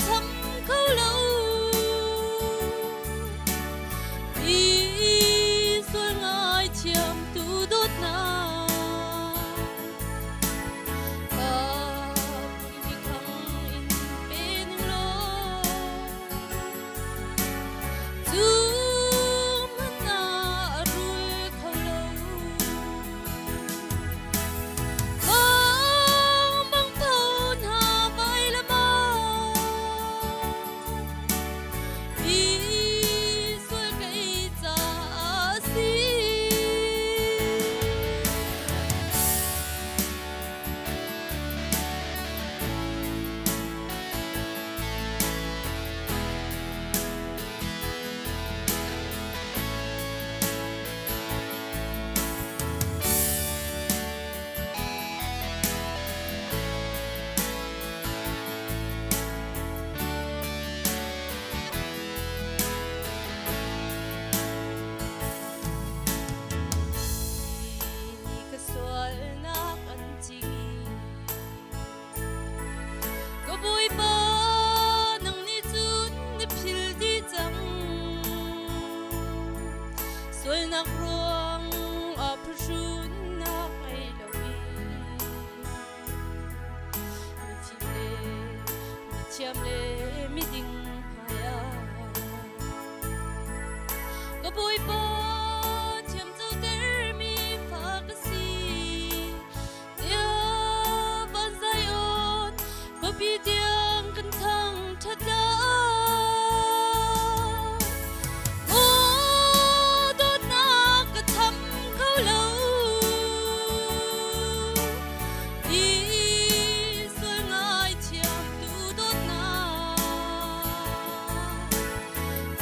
Ngaihthiam le miding hmaiah Ka Bawipa thiam cotermi fa ka si Tiah van Zion khuapi tiang kan thangṭhat lai. Maw dawtnak ka tham kho lo i sual ngaithiam tu dawtnak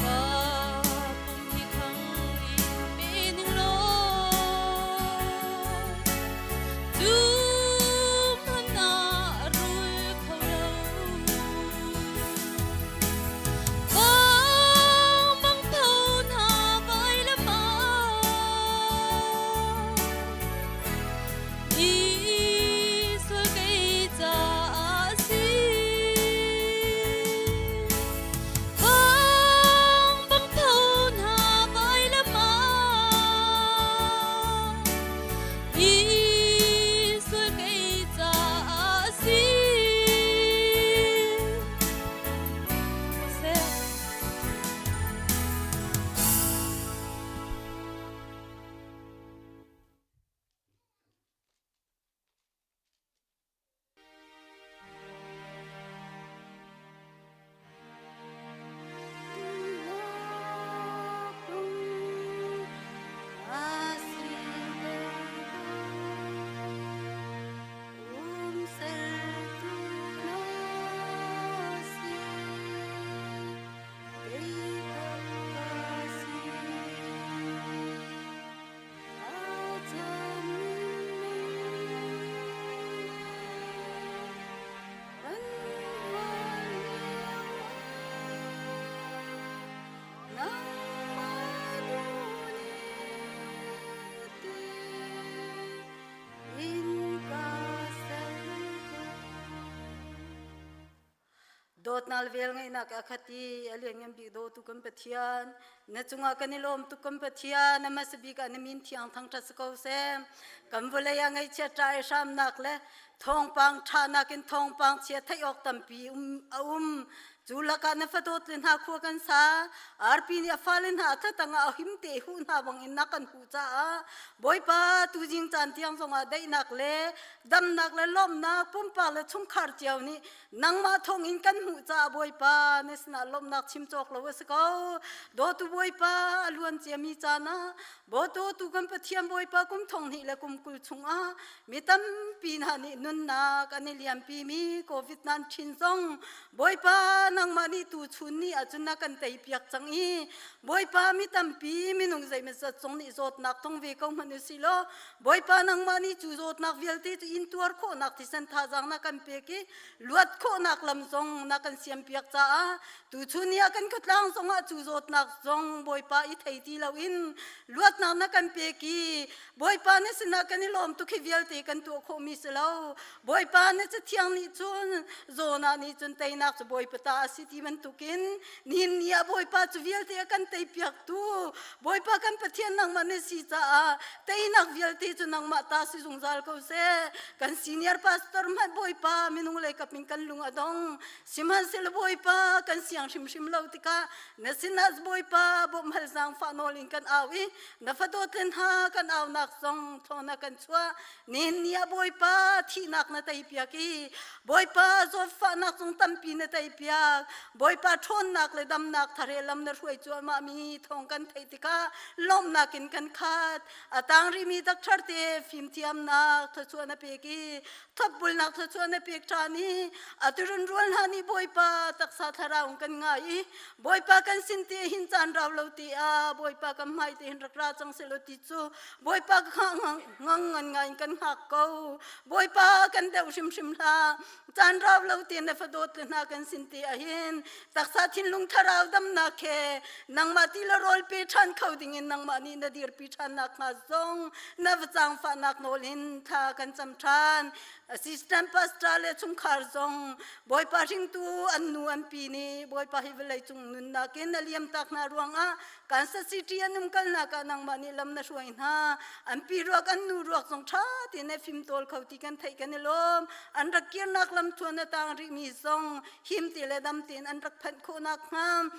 ka pum hi khang in pe ning law cu hmanh ah a rul kho lo. Bang bang tho hna vailam ah i sual kei caah a si. Bang bang tho hna vailam ah i sual kei caah a si. Dawtnak le velngeihnak a khat i a lianngan bik dawtu kan Pathian, na cungah kan i lawm tuk kan Pathian, a hmasa bik ah na min thiang thangṭhat si ko seh. Kan vawlei ah ngaihchiat ṭah i hramnak le thawngpang ṭhanak in thawngpang chia theih awk tampi um a um. Cu lakah na fadawt le hna khua kan sa, arpi nih a fale hna a thlatang ah a him te huh hna bangin na kan huh caah Bawipa tuzing caan tiang zongah daihnak le damnak le lawmhnak pumpak le chungkhar cio nih nangmah thawngin kan hmuh caah Bawipa na sinah lawmhnak chim cawk lo a si ko. Dawtu Bawipa a luan ciami caan ah Bawtu kan Pathian Bawipa kum thong hnih le kum 20 chungah mi tampi hna nih nunnak an i liampimi COVID-19 zong Bawipa nangmah nih tu chun ni ahcun na kan teipiak cang i Bawipa mi tampi minung zeimawzat zong nih zawtnak tong ve ko hmanh usih law Bawipa nangmah nih cu zawtnak vialte cu intuar khawhnak thisen thazaang na kan pek i luat khawhnak lam zong na kan siampiak caah tuchun ni ah kan khuatlang zongah cu zawtnak zong Bawipa i thei ti loin luatnak na kan pek i Bawipa na sinah kan i lawm tuk hi vialte kan tuah khawhmi si lo Bawipa na cathiang nih cun Jonah nih cun teinak cu Bawipa ta a si ti bantukin nihin ni ah Bawipa cu vialte a kan teipiaktu Bawipa kan Pathian nangmah na si caah teinak vialte cu nangmah ta si zungzal ko seh. Kan senior pastor hmanh Bawipa minung lei kap in kan lung a dong. Sihmanhsehlaw Bawipa kan siang hrimhrim lo tikah na sinah Bawipa bawmhhal zaangfah nawl in kan au i na fadawt le hna kan aunak zong thawng na kan chuah. Nihin ni ah Bawipa thihnak na teipiak i Bawipa zawtfahnak zong tampi na teipiak. Bawipa ṭhawnnak le damnak thare lam na hruai cuahmah mi thawng kan theih tikah lawmhnak in kan khat. A tang rihmi doctor te fimthiamnak thluachuah na pek i thawpbulnak thluachuah na pek ṭhan i a turun rual hna nih Bawipa taksa thlarau kan ngai i Bawipa kan sin te hin caan rau lo te ah Bawipa kan hmai te hin rak ra cang selaw ti cu Bawipa ka ngang ngan ngai in kan hngak ko. Bawipa kan deuh hrimhrim hlah. Caan rau lo te na fadawt le hna kan sin te ahhin taksa thinlung thlarau damnak he nangmah ti le rawl pe ṭhan kho dingin nangmah nih na dirpi ṭhan nak hnga zong na va zaangfahnak nawl in thla kan cam ṭhan. Assistant pastor le chungkhar zong Bawipa hringtu an nu an pi nih Bawipa hi vawlei cung nunnak in a liam tak hna ruangah Kansas City an umkalnak ah nangmah nih lam na hruai hna. An pi ruak an nu ruak zong ṭha tein na fimtawl kho ti kan theih kan i lawm. An rak kirnak lam thuan a tang rih. rihmi zong him te le dam tein an rak phanh khawh nakhnga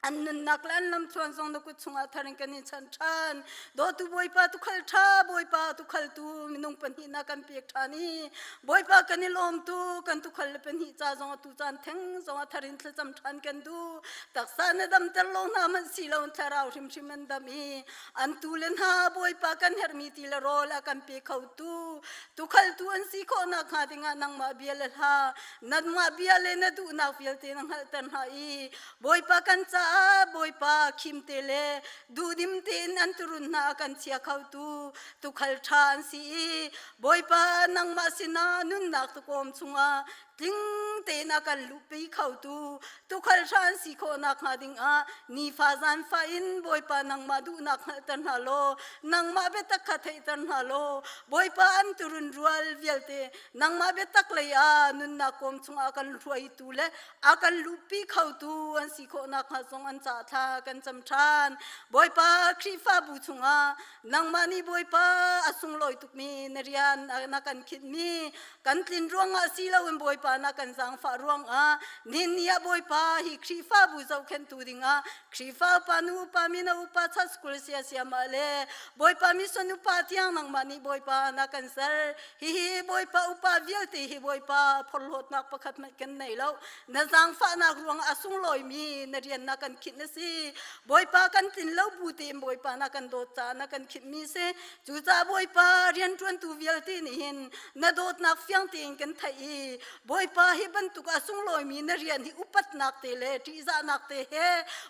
an nunnak le an lamthluan zong na kut chungah thar in kan in chanh ṭhan. Dawtu Bawipa tukhal ṭha, Bawipa tukhaltu minung pahnih na kan pek ṭhan i Bawipa kan i lawm tu kan tukhal le pahnih ca zong atu caan theng zong a thar in thlacam ṭhan kan duh. Taksa na damter lo hna hmanh si lo thlarau hrimhrim an dam i an tu le hna Bawipa kan herhmi ti le rawl a kan pe khotu tukhaltu an si khawh nakhnga dingah nangmah bia le hla nangmah bia le na duhnak vialte na hngalhter hna i Bawipa kan caah Bawipa khimte le duhdim tein an turun hna a kan chia khotu tukhal ṭha an si i Bawipa nangmah sinah nunnak tukawm chungah tling tein a kan luhpi khotu tukhal ṭha an si khawh nakhnga dingah nifa zanfa in Bawipa nangmah duhnak hngalhter hna law nangmah biatak kha theihter hna law Bawipa an turun rual vialte nangmah biatak lei ah nunnak kawm chungah kan hruaitu le a kan luhpi khotu an si khawh nakhnga zong an ca thla kan cam ṭhan. Bawipa Khrihfabu chungah nangmah nih Bawipa a sunglawi tukmi na rian na kan khinhmi kan tlin ruangah si loin Bawipa na kan zaangfah ruangah nihin ni ah Bawipa hi Khrihfabu zohkhenhtu dingah Khrihfa upa nu upa mino upa chan school sia siamah le Bawipa mission upa tiang nangmah nih Bawipa na kan ser. Hihi Bawipa upa vialte hi Bawipa phorhlawtnak pakhat hmanh kan nei lo. Na zaangfahnak ruangah a sunglawimi na rian na kan khinh a si. Bawipa kan tlin lo bu tein Bawipa na kan dawt caah na kan khinhmi si. Cucaah Bawipa rianṭuantu vialte nih hin na dawtnak fiang tein kan theih i Bawipa hi bantuk a sunglawimi na rian hi upatnak te le ṭihzahnak te he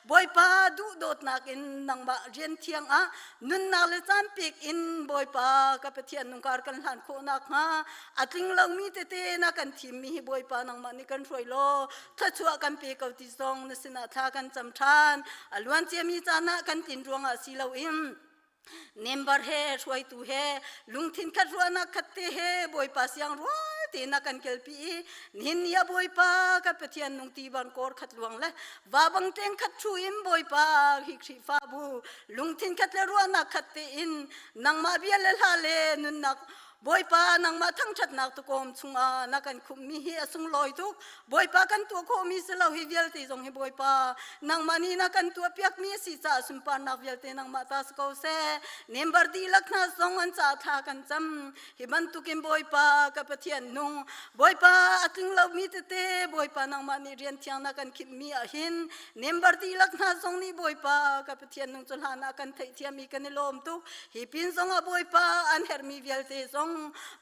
Bawipa duhdawtnak in nangmah rian thiang ah Nunnak le caan pek in Bawipa ka Pathian nungkar kan hlan khawh nakhnga a tling lomi tete na kan thimmi hi Bawipa nangmah nih kan hruai law thluachuah kan pe ko ti zong na sinah thla kan cam ṭhan. A luan ciami caan ah kan tlin ruangah si loin member he hruaitu he lungthin khat ruahnak khat te he Bawipa siang rual tein na kan kelpi i nihin ni ah Bawipa ka Pathian nung ti bang kor khat luang le va bang tleng khat thu in Bawipa hi Khrihfabu lungthin khat le ruahnak khat tein nangmah bia le hla le nunnak Bawipa nangmah thangṭhatnak tukawm chungah na kan khumhmi hi a sunglawi tuk. Bawipa kan tuah khawhmi si lo hi vialte zong hi Bawipa nangmah nih na kan tuahpiakmi a si caah sunparnak vialte nangmah ta si ko seh. Member dihlak hna zong an caah thla kan cam. Hi bantukin Bawipa ka Pathian nung Bawipa a tling lomi tete Bawipa nangmah nih rian thiang na kan khinhmi ah hin Member dihlak hna zong nih Bawipa ka Pathian nung cu hlan ah kan theihthiam i kan i lawm tuk. Hi pin zong ah Bawipa an herhmi vialte zong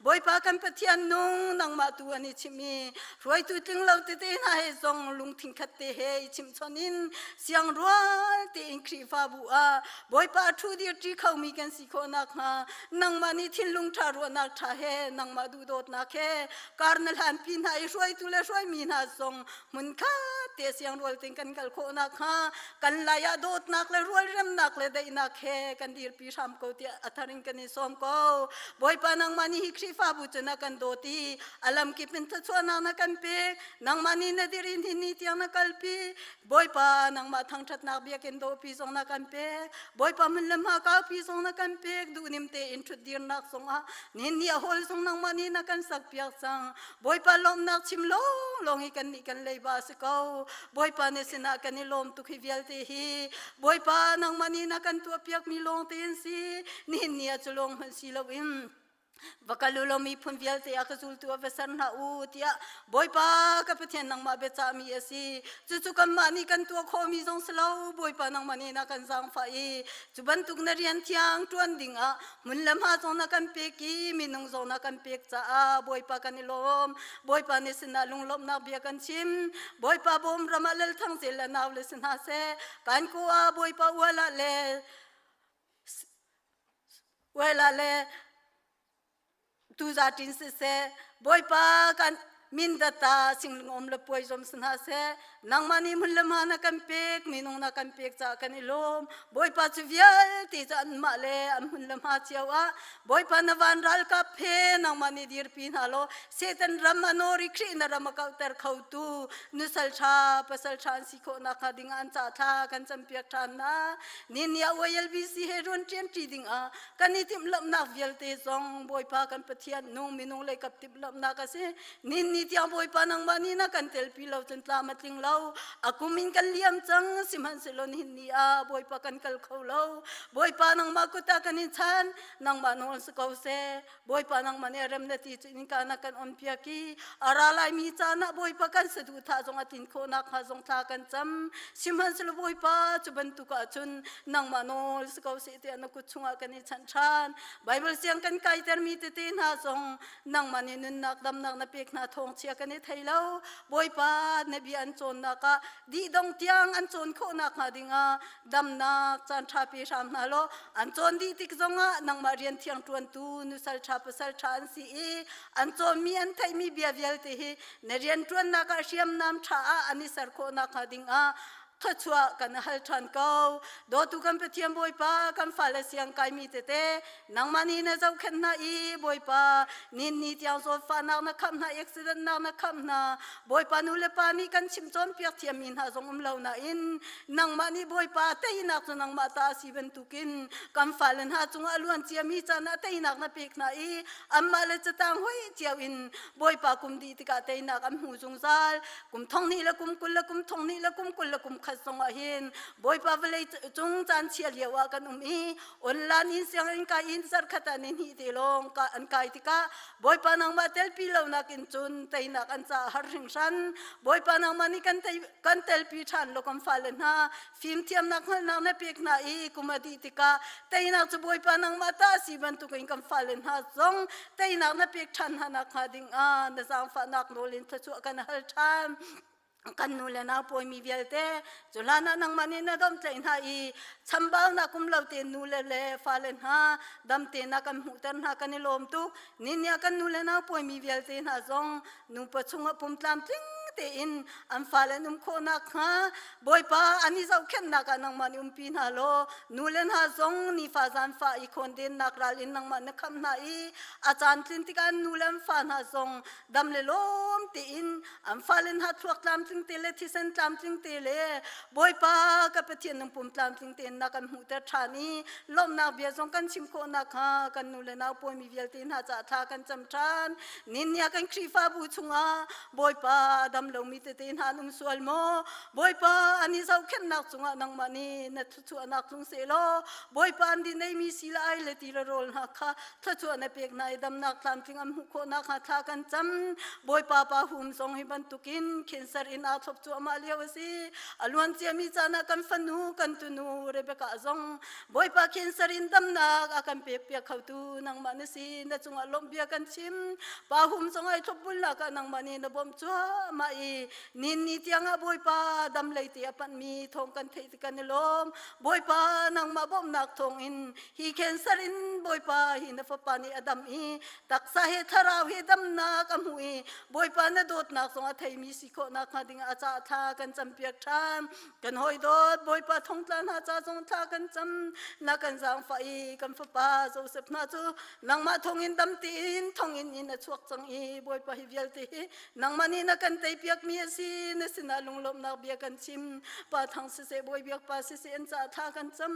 Bawipa kan Pathian nung nangmah tu an i chimh i hruaitu tling lo tete hna he zong lungthin khat te he i chimhchon in siang rual tein Khrihfabu ah Bawipa a ṭhu dir ṭi khomi kan si khawh nakhnga nangmah nih thinlung ṭha ruahnak ṭha he nangmah duhdawtnak he kar na hlanpi hna i hruaitu le hruaimi hna zong hmunkhat te siangrual tein kan kal khawh nakhnga kan lai ah dawtnak le rualremnak le daihnak he kan dirpi hram ko tiah a thar in kan i sawm ko. Bawipa nangmah nih hi Khrihfabu cu na kan dawt i a lamkip in thluachuahnak na kan pek. Nangmah nih na dir in hi ni tiang na kalpi. Bawipa nangmah thangṭhatnak biakinn dawhpi zong na kan pek. Bawipa hmun le hma kaupi zong na kan pek. Duhnim tein ṭhutdirnak zongah nihin ni a hawl zong nangmah nih na kan sakpiak cang. Bawipa lawmhnak chim lawnglawng hi kannih kan leiba a si ko. Bawipa na sinah kan i lawm tuk hi vialte hi. Bawipa nangmah nih na kan tuahpiakmi lawng tein si. Nihin ni ah cu lawng hmanh si loin va kal u law miphun vialte a ka zultu ah va ser hna u tiah Bawipa ka Pathian nangmah biacahmi a si. Cucu kanmah nih kan tuah khawhmi zong si lo. Bawipa nangmah nih na kan zaangfah i cu bantuk na rian thiang ṭuan dingah hmun le hma zong na kan pek i minung zong na kan pek caah Bawipa kan i lawm. Bawipa nih sinah lunglawmhnak bia kan chim. Bawipa bawm ram ah lal thang zel le nau le si hna seh. Kan ku ah Bawipa ual ah le ual ah le tuza ṭin siseh Bawipa kan mindat ah singlungawm le puai zom si hna seh nangmah nih hmun le hma na kan pek minung na kan pek caah kan i lawm Bawipa cu vialte cu anmah le an hmun le hma cio ah Bawipa na van ralkap he nangmah nih dirpi hna law Satan ram a nawr i Khrih na ram a kauhter khotu nusal ṭha pasal ṭha an si khawh nakhnga ding ah an ca thla kan campiak ṭhan hna ni ni ah YLBC he ruan ṭianṭi ding ah kan i timhlamhnak vialte zong Bawipa kan Pathian nung minung lei kap timhlamhnak a si. Ni ni. ni tiang Bawipa nangmah nih na kan telpi lo cun tlam a tling lo. A kum in kan liam cang, sihmanhsehlaw nihin ni ah Bawipa kan kal kho lo. Bawipa nangmah kut ah kan in chan, nangmah nawl si ko seh. Bawipa nangmah nih rem na ti cu innka na kan on piak i a ra laimi caan ah Bawipa kan saduhthah zong a tlin khawh nakhnga zong thla kan cam. Sihmanhsehlaw Bawipa cu bantuk ahcun nangmah nawl si ko seh tiah na kut chungah kan i chanh ṭhan. Baibal siang kan kaitermi tete hna zong nangmah nih nunnak damnak na pek hna thawngchia kan i thei lo. Bawipa na bia an cawnnak ah dihdong tiang an cawn khawh nakhnga dingah damnak caan ṭha pe hram hna law an cawn dih tik zongah nangmah rian thiang ṭuantu nusal ṭha pasal ṭha an si i an cawnmi an theihmi bia vialte hi na rian ṭuannak ah hriamnam ṭha ah an i ser khawh nakhnga dingah thluachuah kan hal ṭhan ko. Dawtu kan Pathian Bawipa, kan fale siang kaimi tete, nangmah nih na zohkhenh hna i Bawipa, nin ni tiang zawtfahnak na khamh hna, accident nak na khamh hna. Bawipa nu le pa nih kan chim cawnpiak thiammi hna zong um lo nain nangmah nih Bawipa teinak cu nangmah ta a si bantukin kan fale hna cungah a luan ciami caan ah teinak na pek hna i anmah le catang hoi cio in Bawipa kum dih tikah teinak an hmu zungzal. Kum thong hnih le kum 20 le kum thong hnih le kum 20 le kum khat zongah hin Bawipa vawlei cung caan chia lio ah kan um i online in sianginn kai in zarkhat ah ni hnih te lawng an kai tikah Bawipa nangmah telpi lonak in cun teinak an caah har hringhran. Bawipa nangmah nih kan tei kan telpi ṭhan law kan fale hna fimthiamnak hngalhnak na pek hna i kum a dih tikah teinak cu Bawipa nangmah ta a si bantukin kan fale hna zong teinak na pek ṭhan hna nakhnga dingah na zaangfahnak nawl in thluachuah kan hal ṭhan. Kan nu le nau pawimi vialte cu hlan ah nangmah nih na domhtlaih hna i chambaunak um lo tein nu le le fale hna dam tein a kan hmuhter hna kan i lawm tuk. Nihin ah kan nu le nau pawimi vialte hna zong nupa chungah pum tlamtling tein an fale an um khawh nakhnga Bawipa an i zohkhenhnak ah nangmah nih umpi hna law nu le hna zong nifa zanfa i khawndennak ral in nangmah na khamh hna i a caan tlin tikah an nu le an fa hna zong dam le lawm tein an fale hna thluak tlamtling te le thisen tlamtling te le Bawipa ka Pathian nung pum tlamtling tein na kan hmuhter ṭhan i lawmhnak bia zong kan chim khawh nakhnga kan nu le nau pawimi vialte hna caah thla kan cam ṭhan. Ninnia kan Khrihfabu chungah Bawipa a dam lomi tete hna an um sual maw? Bawipa an i zohkhenhnak cungah nangmah nih na thluachuahnak tlung sehlaw Bawipa an din eimi si le ai le ti le rawl hna kha thluachuah na pek hna i damnak tlamtling an hmuh khawh nakhnga thla kan cam. Bawipa pa hum zong hi bantukin cancer in aa thlop cuahmah lio a si. A luan ciami caan ah kan fanu kan tunu Rebecca zong Bawipa cancer in damnak a kan pek piak khotu nangmah na si. Na cungah lawmh bia kan chim. Pa hum zong ai thlopbulnak ah nangmah nih na bawmh cuahmah i nin ni tiangah Bawipa dam lei te a panhmi thawng kan theih tik kan i lawm. Bawipa nangmah bawmhnak thawngin hi cancer in Bawipa hi na fapa nih a dam i taksa he thlarau he damnak a hmuh i Bawipa na dawtnak zong a theimi si khawh nakhnga dingah a caah thla kan campiak ṭhan. Kan hawi dawt Bawipa thongtla hna ca zong thla kan cam na kan zaangfah i kan fapa Joseph hna cu nangmah thongin dam tein thongin in a chuak cang i Bawipa hi vialte hi nangmah nih na kan teipiakmi a si na sinah lunglawmhnak bia kan chim pa thang siseh Bawi biak pa siseh an caah thla kan cam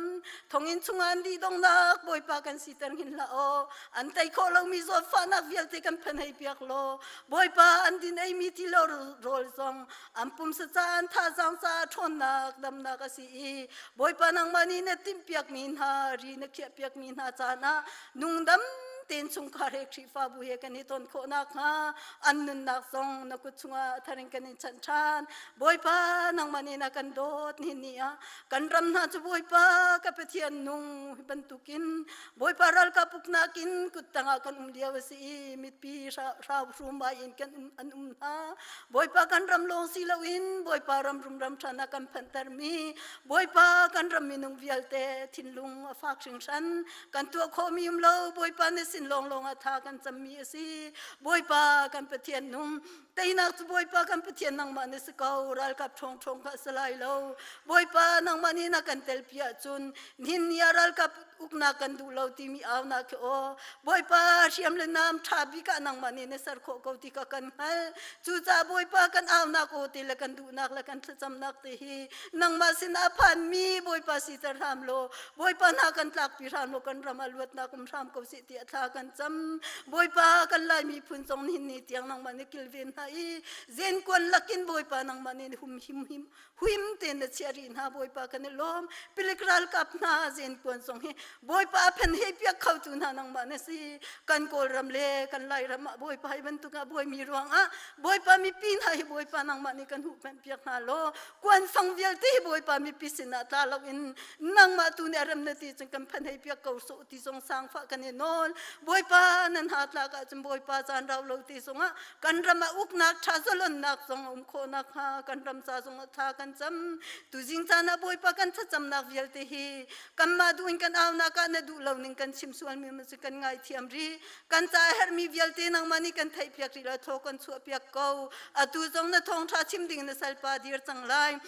thongin chungah an dih donghnak Bawipa kan siter hin hlah aw an tei khawh lomi zawtfahnak vialte kan phanhei piak law Bawipa an din eimi ti lo rawl zong An pumsa caan thazaang caah ṭhawnnak damnak a si i Bawipa nangmah nih na timhpiakmi hna ri na khiahpiakmi hna caan ah nungdam tein chungkhar he Khrihfabu he kan i ton khawh nakhnga an nunnak zong na kut chungah tharing kan in chanh ṭhan. Bawipa nangmah nih na kan dawt ni ni ah kan ram hna cu Bawipa ka Pathian nung hi bantukin Bawipa ralkap uknak in kuttang ah kan um lio a si i mitpi hrau hrumai in kan um an um hna. Bawipa kan ram lawng si loin Bawipa ram rumram ṭhan a kan phanhtermi Bawipa kan ram minung vialte thinlung a fak hringhran kan tuah khawhmi um lo Bawipa na sin lawnglawng ah tha kan cammi a si Bawipa kan Pathian nung teinak cu Bawipa kan Pathian nangmah na si ko ralkap ṭhawng ṭhawng kha a si lai lo Bawipa nangmah nih na kan telpi ahcun nihin ni ah ralkap uknak kan duh lo timi aunak khi aw Bawipa hriam le nam ṭha bik ah nangmah nih na ser khawh ko ti ka kan hngalh cucaah Bawipa kan aunak aw te le kan duhnak le kan thlacamnak te hi nangmah sinah a phanmi Bawipa siter hram law Bawipa hna kan tlakpi hram law kan ram ah luatnak um hram ko sih tiah thla kan cam Bawipa kan Lai miphun zong nihin ni tiang nangmah nih kilven hna. hna i zenkuan lakin Bawipa nangmah nih hum him him huim tein na chiah rih hna Bawipa kan i lawm. Pilik ralkap hna zenkuan zong hi Bawipa a phen hei piak khotu hna nangmah na si. Kan Kawlram le kan Lairam ah Bawipa hi bantuk ah buaimi ruangah Bawipa mipi hna hi Bawipa nangmah nih kan huhphenh piak hna law kuanfang vialte hi Bawipa mipi sinah tla loin nangmah tu nih a rem na ti cun kan phen hei piak ko sawh ti zong sangfah kan i nawl. Bawipa nan ha tlak ahcun Bawipa caan rau lo ti zongah kan ram ah uknak ṭha zalonnak zong a um khawh nakhnga kan ram ca zongah thla kan cam. Tuzing caan ah Bawipa kan thlacamnak vialte hi kanmah duh in kan aunak ah na duh lo ning kan chim sualmi cu kan ngaithiam rih. Kan ca a herhmi vialte nangmah nih kan theihpiak rih la thaw kan chuahpiak ko. Atu zong na thawngṭha chim ding na salpa dir cang lai.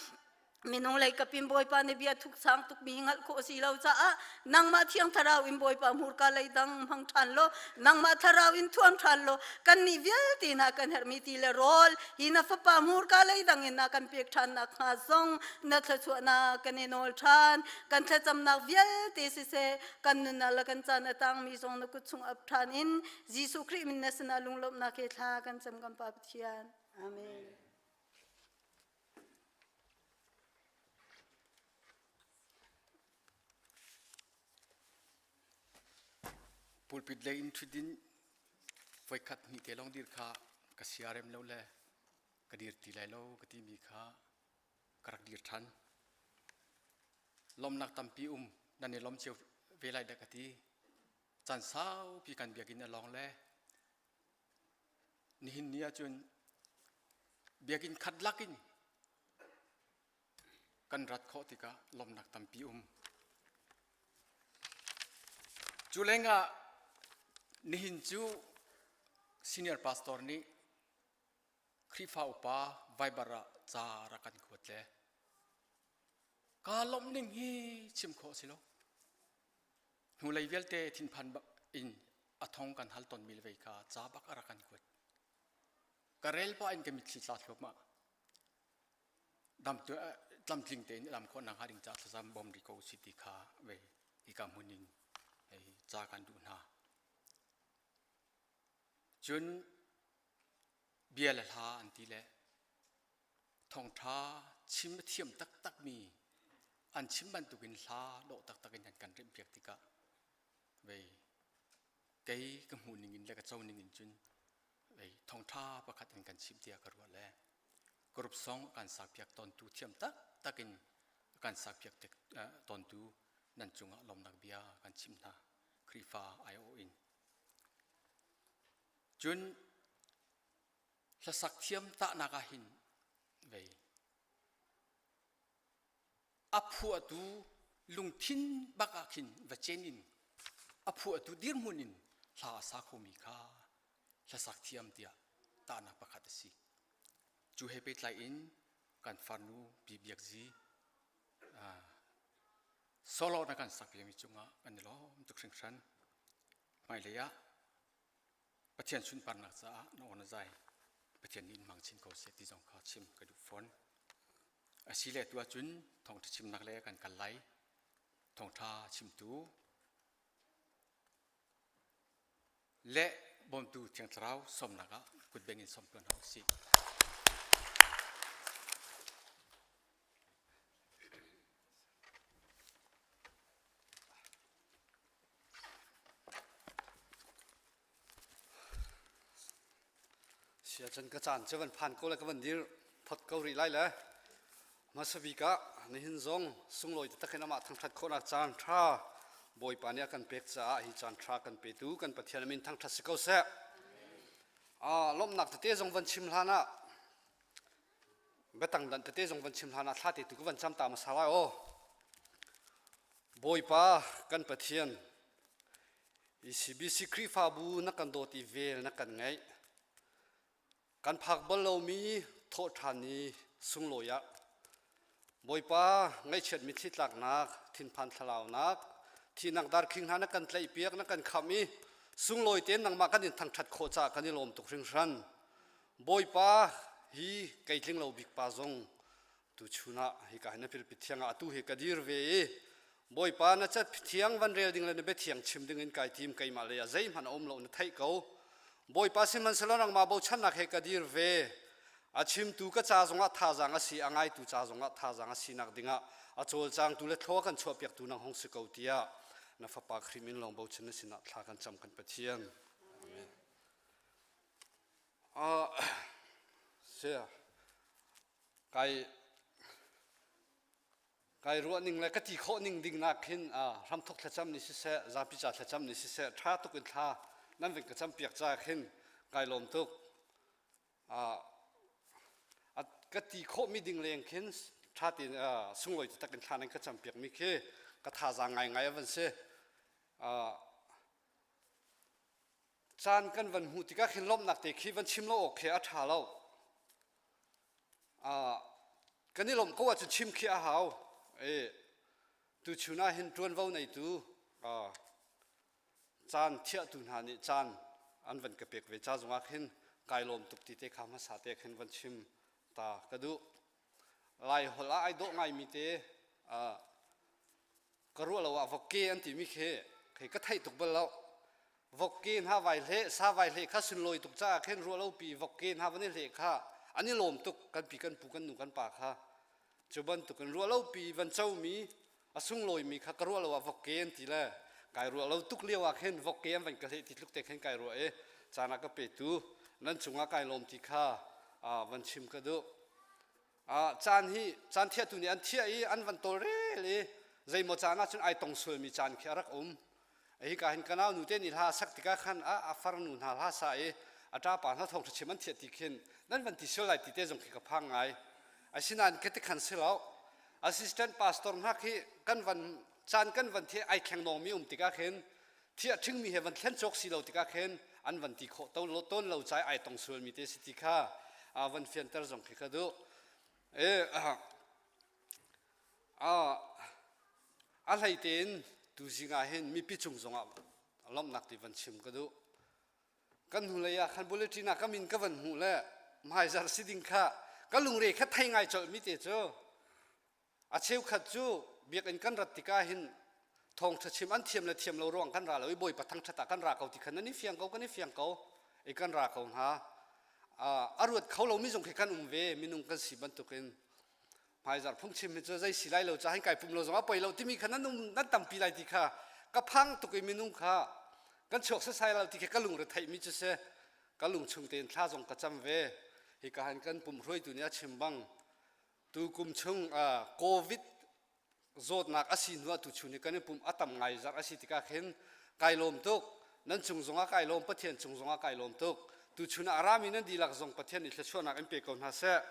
Minung lei kapin Bawipa na bia thuk sang tukmi hngalh khawh si lo caah nangmah thiang thlarau in Bawipa hmurka lei dang hmang ṭhan law nangmah thlarau in thuam ṭhan law kannih vialte hna kan herhmi ti le rawl hi na fapa hmurka lei dang in na kan pek ṭhan nakhnga zong na thluachuahnak kan i nawl ṭhan. Kan thlacamnak vialte siseh kan nunnak le kan caan a tangmi zong na kut chung ap ṭhan in Jesuh Khrih min na sinah lunglawmhnak he thla kan cam kan Pa Pathian. Amen. Pulpit lei in ṭhut in voikhat hnih te lawng dir kha ka siarem lo le ka dir ti lai lo ka timi kha ka rak dir ṭhan. Lawmnak tampi um nan i lawm cio ve lai dah ka ti. Caan saupi kan biakinn a lawng le nihin ni ahcun biakinn khat lakin kan rat khawh tikah lawmhnak tampi um. Cu lengah nihin cu senior pastor nih Khrihfa upa Viber ah ca rak kan kuat le kaa lawmh ning hi chim khawh si lo. Hnulei vialte thinphan in a thong kan hal tonmi le vei kha ca bak a rak kan kuat. Ka rel pah in ka mitthli tla thluahmah. Dam tlamtling tein lam khawh nak hnga ding ca thlacam bawm rih ko si ti kha vei hika hmun in hei ca kan duh hna. Cun bia le hla an ti le thawngṭha chim a thiam taktakmi an chim bantukin hla dawh taktak in an kan remhpiak tikah vei kei ka hmuh ning in le ka co ning in cun vei thawngṭha pakhat in kan chim tiah ka ruah le group song kan sakpiak tawntu thiam taktak in kan sakpiak tawntu nan cungah lawmnak bia kan chim hna Khrihfa aiawh in cun hlasak thiam tahnak ah hin vei a phuahtu lungthin bak ah khin va cen in a phuahtu dirhmun in hla a sa khomi kha hlasak thiam tiah tahnak pakhat a si. Cu he pehtlai in kan farnu Pi Biak Zi solo na kan sak piakmi cungah kan i lawm tuk hringhran. Hmailei ah Pathian sunparnak caah na aw na zai Pathian nih in hmang chin ko seh ti zong kha chim ka duh fawn. Asile tu ahcun thawngṭha chimnak le kan kal lai. Thawngṭha chimtu le bawmtu Thiang Thlarau sawmnak ah kutbeng in sawm tuan hna usih. Sia cun ka caan cu van phan ko le ka van dir phot ko rih lai le hmasa bik ah nihin zong sunglawi taktak in amah thangṭhat khawhnak caan ṭha Bawipa nih a kan pek caah hi caan ṭha kan petu kan Pathian min thangṭhat si ko seh. Ah lawmhnak tete zong van chim hlan ah biatang dan tete zong van chim hlan ah thla te tu ka van cam ta hmasa lai aw. Bawipa kan Pathian ECBC Khrihfabu na kan dawt i vel na kan ngeih. Kan phak bal lomi thawhṭhan ni sunglawi ah Bawipa ngaihchiat mitthli tlaknak, thinphan thlalaunak, thihnak darkhing hna na kan tlaihpiak, na kan khamh i sunglawi tein nangmah kan in thangṭhat khawh caah kan i lawm tuk hringhran. Bawipa hi kei tling lo bik pa zong tuchun ah hika hin na pirpi thiang ah atu hi ka dir ve i Bawipa na cat thiang van rel ding le na biathiang chim ding in kai tim keimah lei ah zeihmanh a um lo na theih ko. Bawipa sihmanhsehlaw nangmah bochannak he ka dir ve. A chimtu ka ca zongah thazaang a si, a ngaitu ca zongah thazaang a sinak dingah a cawlcangtu le thlua kan chuahpiaktu nang hung si ko tiah na fapa Khrih min lawng bochan na sinah thla kan cam kan Pathian. Amen. Uh, sia kai kai ruah ning le ka ti khawh ning ding nak khin hramthok thlacam ni siseh zapi ca thlacam ni siseh tha tuk in thla nan vin ka cam piak ca khin kai lawm tuk ka ti khawh mi ding leng khin tha tin sunglawi tak in thla nan ka cam piak mi khi ka thazaang ngai ngai a van si. Caan kan van hmuh tikah khin lawmhnak te khi van chim lo awk khi a ṭha lo. Kan i lawmh ko ahcun chim khi a hau. Tuchun ah hin ṭuanvo neitu caan thiahtu hna nih caan an van ka pek ve ca zongah khin kai lawm tuk ti te kha hmasa te khin van chim ta ka duh. Lai holh ah ai dawh ngaimi te ka ruah lo ah vokke an timi khi khi ka theih tuk bal lo. Vokke hna vai hleh sa vai hleh kha sunlawi tuk caah khin ruah lo pi vokke hna van i hleh kha an i lawm tuk kan pi kan pu kan nu kan pa kha. Cu bantuk in ruah lo pi van comi a sunglawimi kha ka ruah lo ah vokke an ti le kai ruah lo tuk lio ah khin vokke an van ka hleh ti tluk te khin kai ruah i caan ah ka petu nan cungah kai lawm ti kha van chim ka duh. Caan hi caan thiahtu nih an thiah i an van tawlrel i zeimaw caan ah cun ai tong sualmi caan khi a rak um. Hika hin ka nau nu te nih hla sak tikah khan a a farnu hna hla sa i a ṭapa hna thawngṭha chim an thiah ti khin nan van ti sual lai ti te zong khi ka phang ngai. Asinain ka ti khan si lo. Assistant pastor hna khi kan van caan kan van thiah ai thleng nawngmi um tikah khin thiah ṭhingmi he van thlen cawk si lo tikah khin an van ti khawh tawn lo cai ai tong sualmi te si ti kha van fianter zong khi ka duh. E, a hlei tein tuzing ah hin mipi cung zongah lawmhnak ti van chim ka duh. Kan hnulei ah khan bulletin ah ka min ka van hmuh le hmaizarh si ding kha ka lungre kha thei ngai colh mi te cu A cheukhat cu biakinn kan rat tikah hin thawngṭha chim an thiam le thiam lo ruang kan ra lo i Bawipa thangṭhat ah kan ra ko ti khan nan i fiang ko kan i fiang ko i kan ra ko hna. A ruat kho lomi zong khi kan um ve minung kan si bantukin hmaizarh phungchim hi cu zei si lai lo ca hin kai pum lo zong a poi lo timi kha nan um nan tampi lai ti kha ka phang tuk i minung kha kan chuak sasai lo ti khi ka lungre theihmi cu si ka lung chung tein thla zong ka cam ve hika han kan pum hruaitu nih a chim bang Tukum chung COVID zawtnak a si hnu ah tuchun hi kan i pumh a tam ngai zarh a si tikah khin kai lawm tuk. Nan cung zongah kai lawm, Pathian cung zongah kai lawm tuk. Tuchun ah a rami nan dihlak zong Pathian nih thluachuahnak in pe ko hna seh.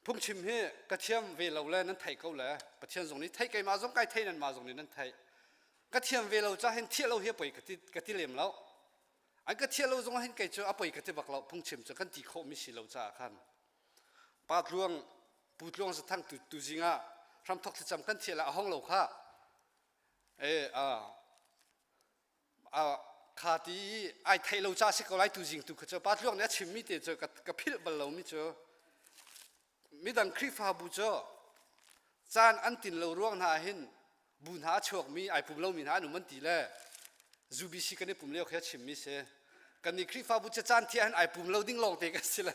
Phungchim hi ka thiam ve lo le nan theih ko le Pathian zong nih theih keimah zong kai thei nanmah zong nih nan theih. Ka thiam ve lo ca hin thiah lo hi a poi ka ti, ka ti lem lo. An ka thiah lo zong hin kei cu a poi ka ti bak lo phungchim cu kan ti khawhmi si lo caah khan pa tluang pu tluang zathang tu tu zing ah hramthok thlacam kan thiah le a hong lo kha e a a kha ti ai thei lo ca si ko lai tu zing tu kha cu pa tluang nih a chimmi te cu ka ka philh bal lomi cu midang Khrihfabu cu caan an tin lo ruang hna hin bu hna a chuakmi ai pum lomi hna an um an ti le UBC kan i pum lio khi a chimmi si kan nih Khrihfabu cu caan thiah hin ai pum lo ding lawng te kan si le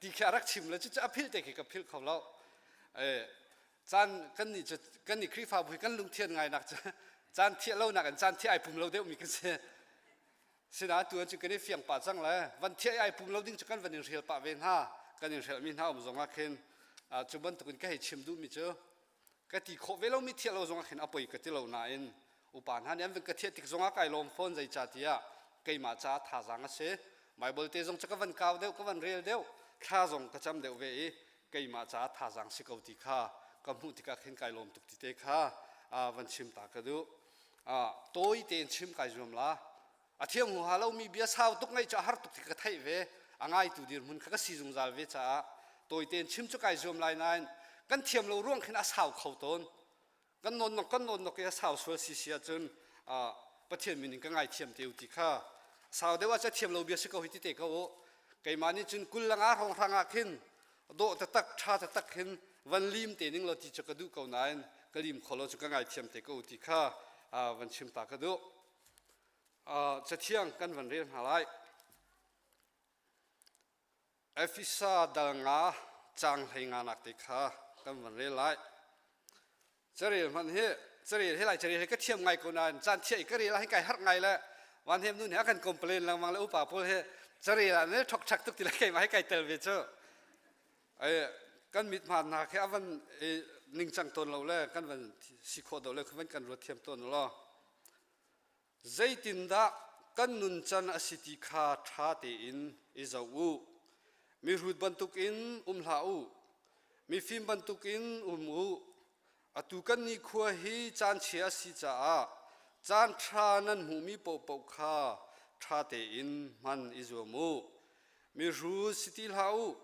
ti khi a rak chim le cucu a philh te khi ka philh kho lo caan kan nih cu kan nih Khrihfabu hi kan lungthian ngai nak cu caan thiah lo nak in caan thiah ai pum lo deuhmi kan si Sinain tu cu kan i fiang pah cang le van thiah ai pum lo ding cu kan van in hrial pah ve hna. Kan in hrialmi hna um zongah khin cu bantukin ka hei chim duhmi cu ka ti khawh ve lomi thiah lo zongah khin a poi ka ti lo nain upa hna nih an van ka thiah tik zongah kai lawm fawn zeicahtiah keimah caah thazaang a si. Bible te zong cu ka van kau deuh ka van rel deuh thla zong ka cam deuh ve i keimah caah thazaang si ko ti kha ka hmuh tikah khin kai lawm tuk ti te kha van chim ta ka duh. Tawi tein chim kai zuam la. A thiam huaha lomi bia sau tuk ngaih cu a har tuk ti ka theih ve. A ngaitu dirhmun kha ka si zungzal ve caah tawi tein chim cu kai zuam lai nain kan thiam lo ruang khin a sau kho tawn. Kan nawn nok kan nawn nok i a sau sual si si ahcun Pathian min in ka ngaithiam te u ti kha sau deuh ah cu thiam lo bia si ko hi ti te ko u. Keimah nih cun kul le nga hrawnghrang ah khin dawh taktak ṭha taktak hin van lim te ning law ti cu ka duh ko nain ka lim kho lo cu ka ngaithiam te ko ti kha van chim ta ka duh. Cathiang kan van rel hna lai. Efesa dal nga caang hlei nganak te kha kan van rel lai. Carel hmanh hi carel hi lai carel hi ka thiam ngai ko nain caan thiah i ka rel ah hin kai harh ngai le van hem nu nih a kan complain lengmang le upa pawl hi carel ah ne thok thak tuk ti le keimah hi kai tel ve cu. Ai kan mit hmaan hna khi a van ningcang tawn lo le kan van si khawh do le van kan ruat thiam tawn lo. Zeitindah kan nuncan a si ti kha ṭha tein i zoh u. Mihrut bantukin um hlah u, mifim bantukin um u. Atu kan nikhua hi caan chia a si caah caan ṭha nan hmuhmi paohpaoh kha ṭha tein hman i zuam u. Mihrut si ti hlah u,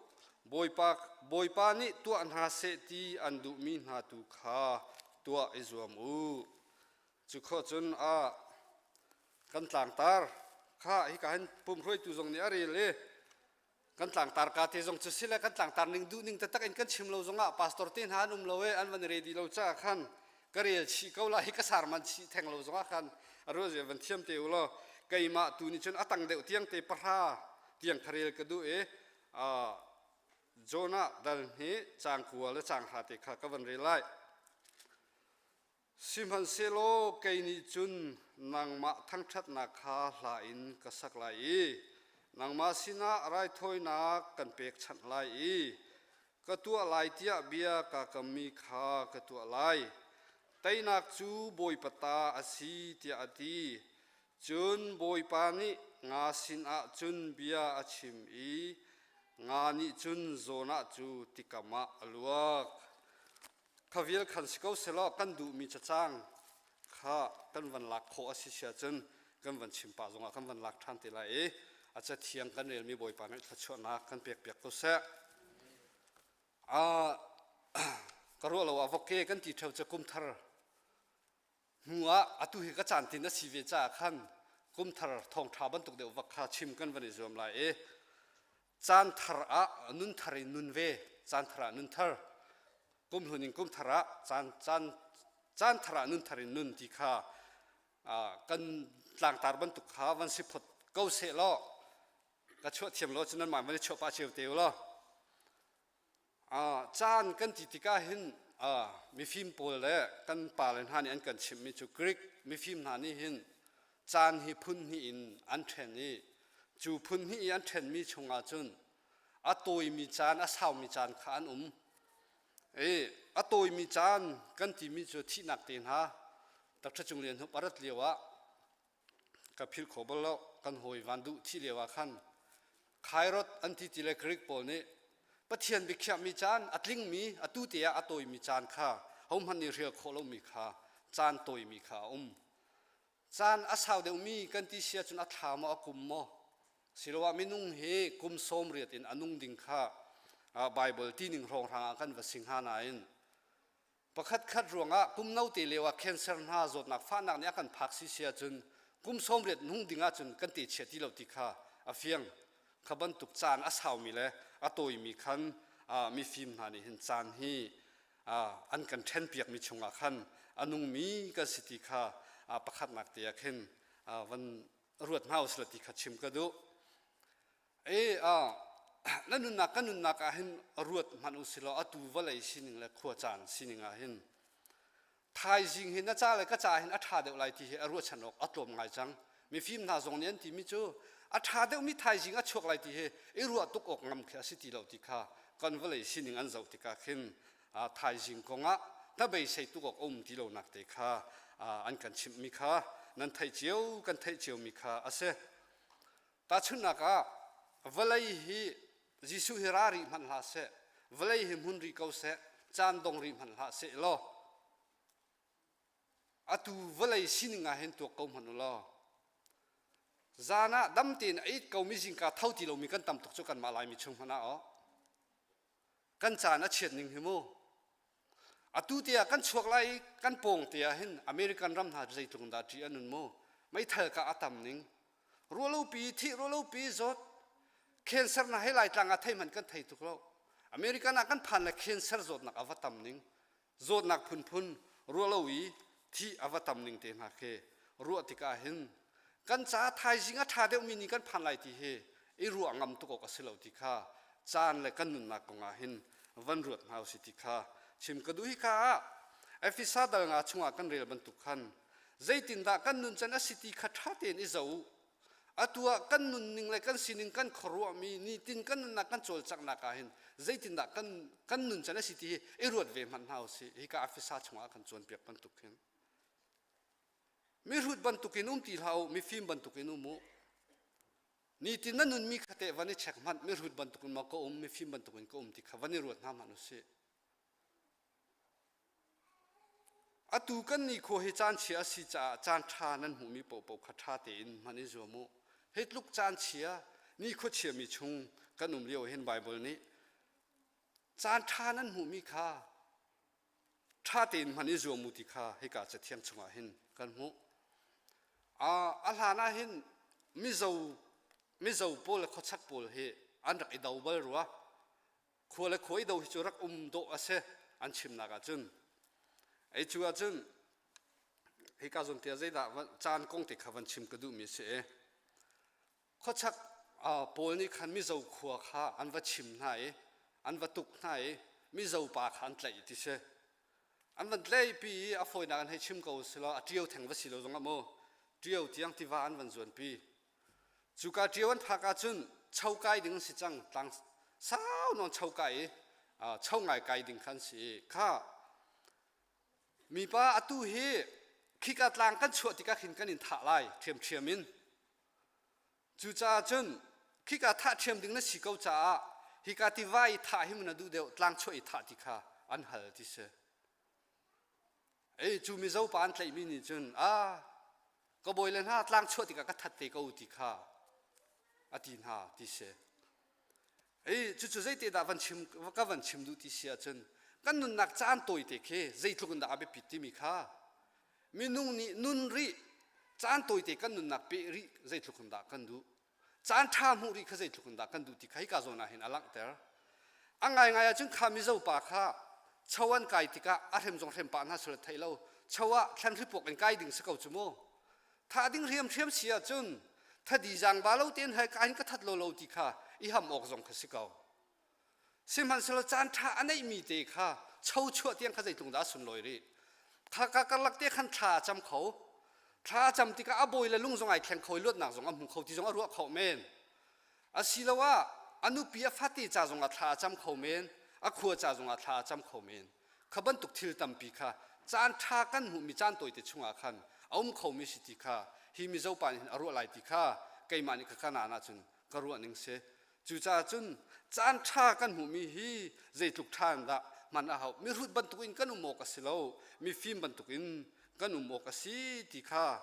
Bawipa, Bawipa nih tuah hna seh ti an duhmi hna tu kha tuah i zuam u. Cu khawh cun a kan tlangtar kha hika hin pumhruaitu zong nih a rel i kan tlangtar ka te zong cu sile kan tlangtar ning duh ning taktak in kan chim lo zongah pastor te hna an um lo e an van ready lo caah khan ka rel chih ko lai ka sarman chih theng lo zongah khan a ruah zia van thiam te u law keimah tu nih cun a tang deuh tiang te pahra tiang kha rel ka duh i Jonah dal hi cang kua le cang hra te kha ka van rel lai. Sihmanhsehlaw kei nih cun nangmah thangṭhatnak kha hla in ka sak lai i nangmah sinah raithawinak kan pekchanh lai i ka tuah lai tiah bia kaa kammi kha ka tuah lai. Teinak cu Bawipa ta a si tiah a ti. Cun Bawipa nih nga sinah cun bia a chim i nga nih cun Jonah cu tikam ah a luak. Kha vial khan si ko selaw kan duhmi cacang kha kan van lak khawh a si sia cun kan van chim pah zongah kan van lak ṭhan te lai i a cathiang kan relmi Bawipa nih thluachuahnak kan pek piak ko seh. Ka ruah lo ah vokke kan ti ṭheo cu kum thar hnu ah atu hi ka caan tin a si ve caah khan kum thar thawngṭha bantuk deuh vak kha chim kan van i zuam lai i caan thar ah nun thar in nun ve caan thar ah nun thar kum hlun in kum thar ah caan caan caan thar ah nun thar in nun ti kha kan tlangtar bantuk kha van si phot ko seh law ka chuah thiam lo cun nan mah van i chuah pah cio te u law Caan kan ti tikah hin mifim pawl le kan pale hna nih an kan chimhmi cu Greek mifim hna nih hin caan hi phun hnih in an ṭhen i cu phun hnih i an ṭhenmi chungah cun a tawimi caan a saumi caan kha an um. I a tawimi caan kan timi cu thihnak te hna Dr. Cung Lian Hup a rat lio ah ka philh kho bal lo kan hawi van duh thih lio ah khan Khairot an ti ti le Greek pawl nih Pathian biakhiahmi caan a tlingmi atu te ah a tawimi caan kha hohmanh nih hrial khawh lomi kha caan tawimi kha a um caan a sau deuhmi kan ti si ahcun a thla maw a kum maw siloah minung hi kum sawm riat in a nung ding kha Bible tining hrawnghrang ah kan va si hnga nain Pakhatkhat ruangah kum note lio ah cancer hna zawtnak fahnak nih a kan phak si si ahcun kum 80 nung ding ahcun kan te chia ti lo ti kha a fiang. Kha bantuk caan a saumi le a tawimi khan mifim hna nih hin caan hi an kan ṭhenpiakmi chungah khan a nungmi kan si ti kha pakhatnak te ah khin van ruat hna usila ti kha chim ka duh. E na nunnak kan nunnak ah hin ruat hmanh u silaw atu vawlei sining le khua caan sining ah hin thaizing hi na ca le ka ca hin a ṭha deuh lai ti hi a ruahchan awk a tlawm ngai cang mifim hna zong nih an timi cu a ṭha deuhmi thaizing a chuak lai ti hi i ruah tuk awk ngam khi a si ti lo ti kha kan vawlei sining an zoh tikah khin thaizing kongah hnabeisei tuk awk a um ti lonak te kha an kan chimhmi kha nan theih cio kan theih ciomi kha a si. Tahchunhnak ah, vawlei hi Jesuh hi ra rih hmanh hlah seh, vawlei hi hmun rih ko seh, caan dong rih hmanh hlah seh law, atu vawlei sining ah hin tuak ko hmanh u law, zan ah dam tein a it komi zingka tho ti lomi kan tam tuk cu kanmah Laimi chung hmanh ah aw. Kan caan a chiat ning hi mu. Atu te ah kan chuak lai i kan pawng te ah hin American ram hna zeitluk dah ṭih a nun mu. Meithal kah a tam ning. Ruahlopi thih ruahlopi zawt cancer na hei Laitlang ah thei hmanh kan thei tuk lo. American ah kan phan le cancer zawtnak a va tam ning. Zawtnak phunphun ruahlo i thih a va tam ning te hna khi ruah tikah hin. Kan caah thaizing a ṭha deuhmi ni kan phan lai ti hi i ruah ngam tuk awk a si lo ti kha caan le kan nunnak kong ah hin van ruat hna usih ti kha chim ka duh. Hika ah Efesa dal nga chungah kan rel bantuk khan zeitindah kan nun can a si ti kha ṭha tein i zoh u. Atu ah kan nunning le kan sining kan khuaruahmi nitin kan nunnak kan cawlcanghnak ah hin zeitindah kan kan nun can a si ti hi i ruat ve hmanh hna usih. Hika Efesa chungah kan cawnpiak bantuk hin. Mihrut bantukin um ti hlah u, mifim bantukin um u. Nitin na nunmi kha teh van i check hmanh, mihrut bantukin maw ka um, mifim bantukin ka um ti kha van i ruat hna hmanh usih. Atu kan nikhua hi caan chia a si caah caan ṭha nan hmuhmi paohpaoh kha ṭha tein hman i zuam u. Hi tluk caan chia, nikhua chiami chung kan um lio hin Baibal nih caan ṭha nan hmuhmi kha ṭha tein hman i zuam u ti kha hika cathiang chungah hin kan hmuh. A hlan ah hin Mizo Mizo pawl le khuachak pawl hi an rak i do bal rua. Khua le khua i do hi cu rak um dawh a si an chimnak ahcun. Ei cu ahcun hika zawn te ah zeidah caan kong te kha van chim ka duhmi a si i Khuachak pawl nih khan Mizo khua kha an va chim hna i an va tuk hna i Mizo pa kha an tlaih ti si. An van tlaihpi i a fawinak an hei chim ko silaw a ṭio theng va si lo zongah mu ṭio tiang tiva an van zuanpi. Cuka ṭio an phak ahcun cho kai ding an si cang tlang sau nawn cho kai i cho ngai kai ding kha an si i kha mipa atu hi khika tlang kan chuah tikah khin kan in thah lai ṭhiamṭhiam in Cucaah cun khika thah ṭhiam ding na si ko caah hika tiva i thah hi na duh deuh tlangchuah i thah ti kha an hal ti si. Ei cu Mizo pa an tlaihmi nih cun a ka bawi le hna tlangchuah tikah ka that te ko ti kha a ti hna ti si. Ei cucu zeite dah van chim ka van chim duh ti si ahcun kan nunnak caan tawite khi zeitluk in dah a biapit timi kha Minung nih nun rih caan tawite kan nunnak peh rih zeitluk in dah kan duh caan ṭha hmuh rih kha zeitluk in dah kan duh ti kha hika zawn ah hin a langhter. A ngaingai ahcun kha Mizo pa kha cho an kai tikah a hrem zong hrem pah hna sal thei lo cho ah thlan hripuak in kai ding si ko cu mu thah ding hriamhriam si ahcun thadi zaangba lo tein hai ka hin ka that lo lo ti kha i ham awk zong kha si ko Sihmanhsehlaw caan ṭha a neihmi te kha chochuah tiang kha zeitluk dah a sunlawi rih. Kha ka karlak te khan thla a cam kho. Thla a cam tikah a bawi le lung zong ai thleng kho i luatnak zong a hmu kho ti zong a ruah khawh men. Asiloah a nupi a fate ca zongah thla a cam kho men, a khua ca zongah thla a cam kho men. Kha bantuk thil tampi kha caan ṭha kan hmuhmi caan tawite chungah khan a um khomi si ti kha hi Mizo pa nih hin a ruah lai ti kha keimah nih ka kanaan ahcun ka ruah ning si. Cucaah cun caan ṭha kan hmuhmi hi zeitluk ṭha in dah hman a hauh. Mihrut bantukin kan um awk a si lo, mifim bantukin kan um awk a si ti kha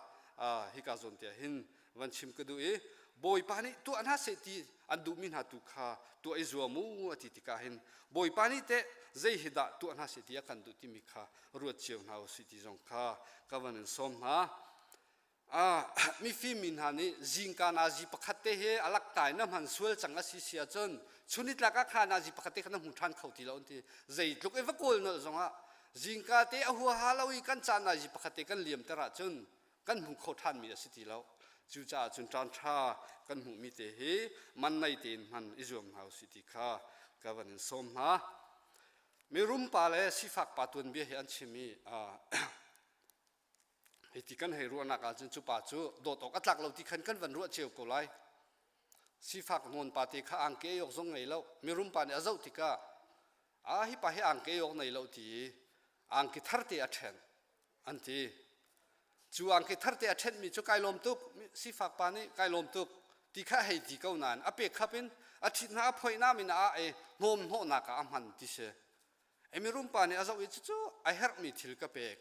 hika zawn te ah hin van chim ka duh i Bawipa nih tuah hna seh ti an duhmi hna tu kha tuah i zuam u a ti tikah hin Bawipa nih teh zei hi dah tuah hna seh ti a kan duh timi kha ruat cio hna u sih ti zong kha ka van in sawm hna. Mifim mi hna nih zingka nazi pakhat te hi a lakta in na hman sual cang a si si ahcun chunitlak ah kha nazi pakhat te kha na hmu ṭhan kho ti lo an ti. Zeitluk i va kawl nolh zongah zingka te a huaha lo i kan caan nazi pakhat te kan liamter ahcun kan hmu kho ṭhanmi a si ti lo. Cucaah cun ṭaan ṭha kan hmuhmi te hi man nei tein hman i zuam hna usih ti kha ka van in sawm hna. Mirum pa le sifak pa tuanbia hi an chim i Hiti kan hei ruahnak ahcun cu pa cu dawt awk a tlak lo ti khan kan van ruah cio ko lai. Sifak nawn pa te kha angke ei awk zong ngei lo. Mirum pa nih a zoh tikah a hi pa hi angke ei awk nei lo ti i angki thar te a ṭhen an ti. Cu angki thar te a ṭhenmi cu kai lawm tuk sifak pa nih kai lawm tuk ti kha hei ti ko nain a pek khap in a ṭhit hna a phoih na min ah a hnawm hnawhnak ah a hman ti si. Mirum pa nih a zoh i cucu a herhmi thil ka pek.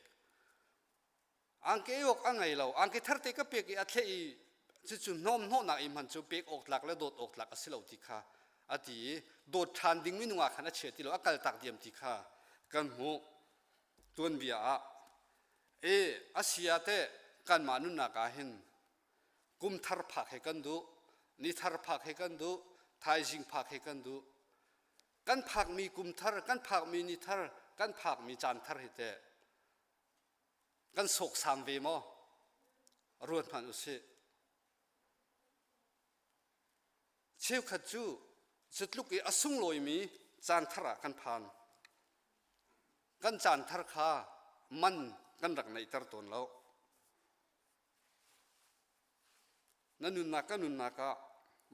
Angke awk a ngei lo. Angke tharte ka pek i a thleh i cucu hnawm hnawhnak i hman cu pek awk tlak le dawt awk tlak a si lo ti kha a ti i dawt ṭhan ding minung ah khan a chia ti lo a kaltak diam ti kha kan hmuh. Tuanbia ah e a si ah teh kanmah nunnak ah hin kum thar phak he kan duh, ni thar phak he kan duh, thaizing phak he kan duh. Kan phakmi kum thar, kan phakmi ni thar, kan phakmi caan thar hi teh kan sawksam ve maw? Ruat hmanh usih. Cheukhat cu cutluk i a sunglawimi caan thar ah kan phan. Kan caan thar kha man kan rak neihter tawn lo. Na nunnak ka nunnak ah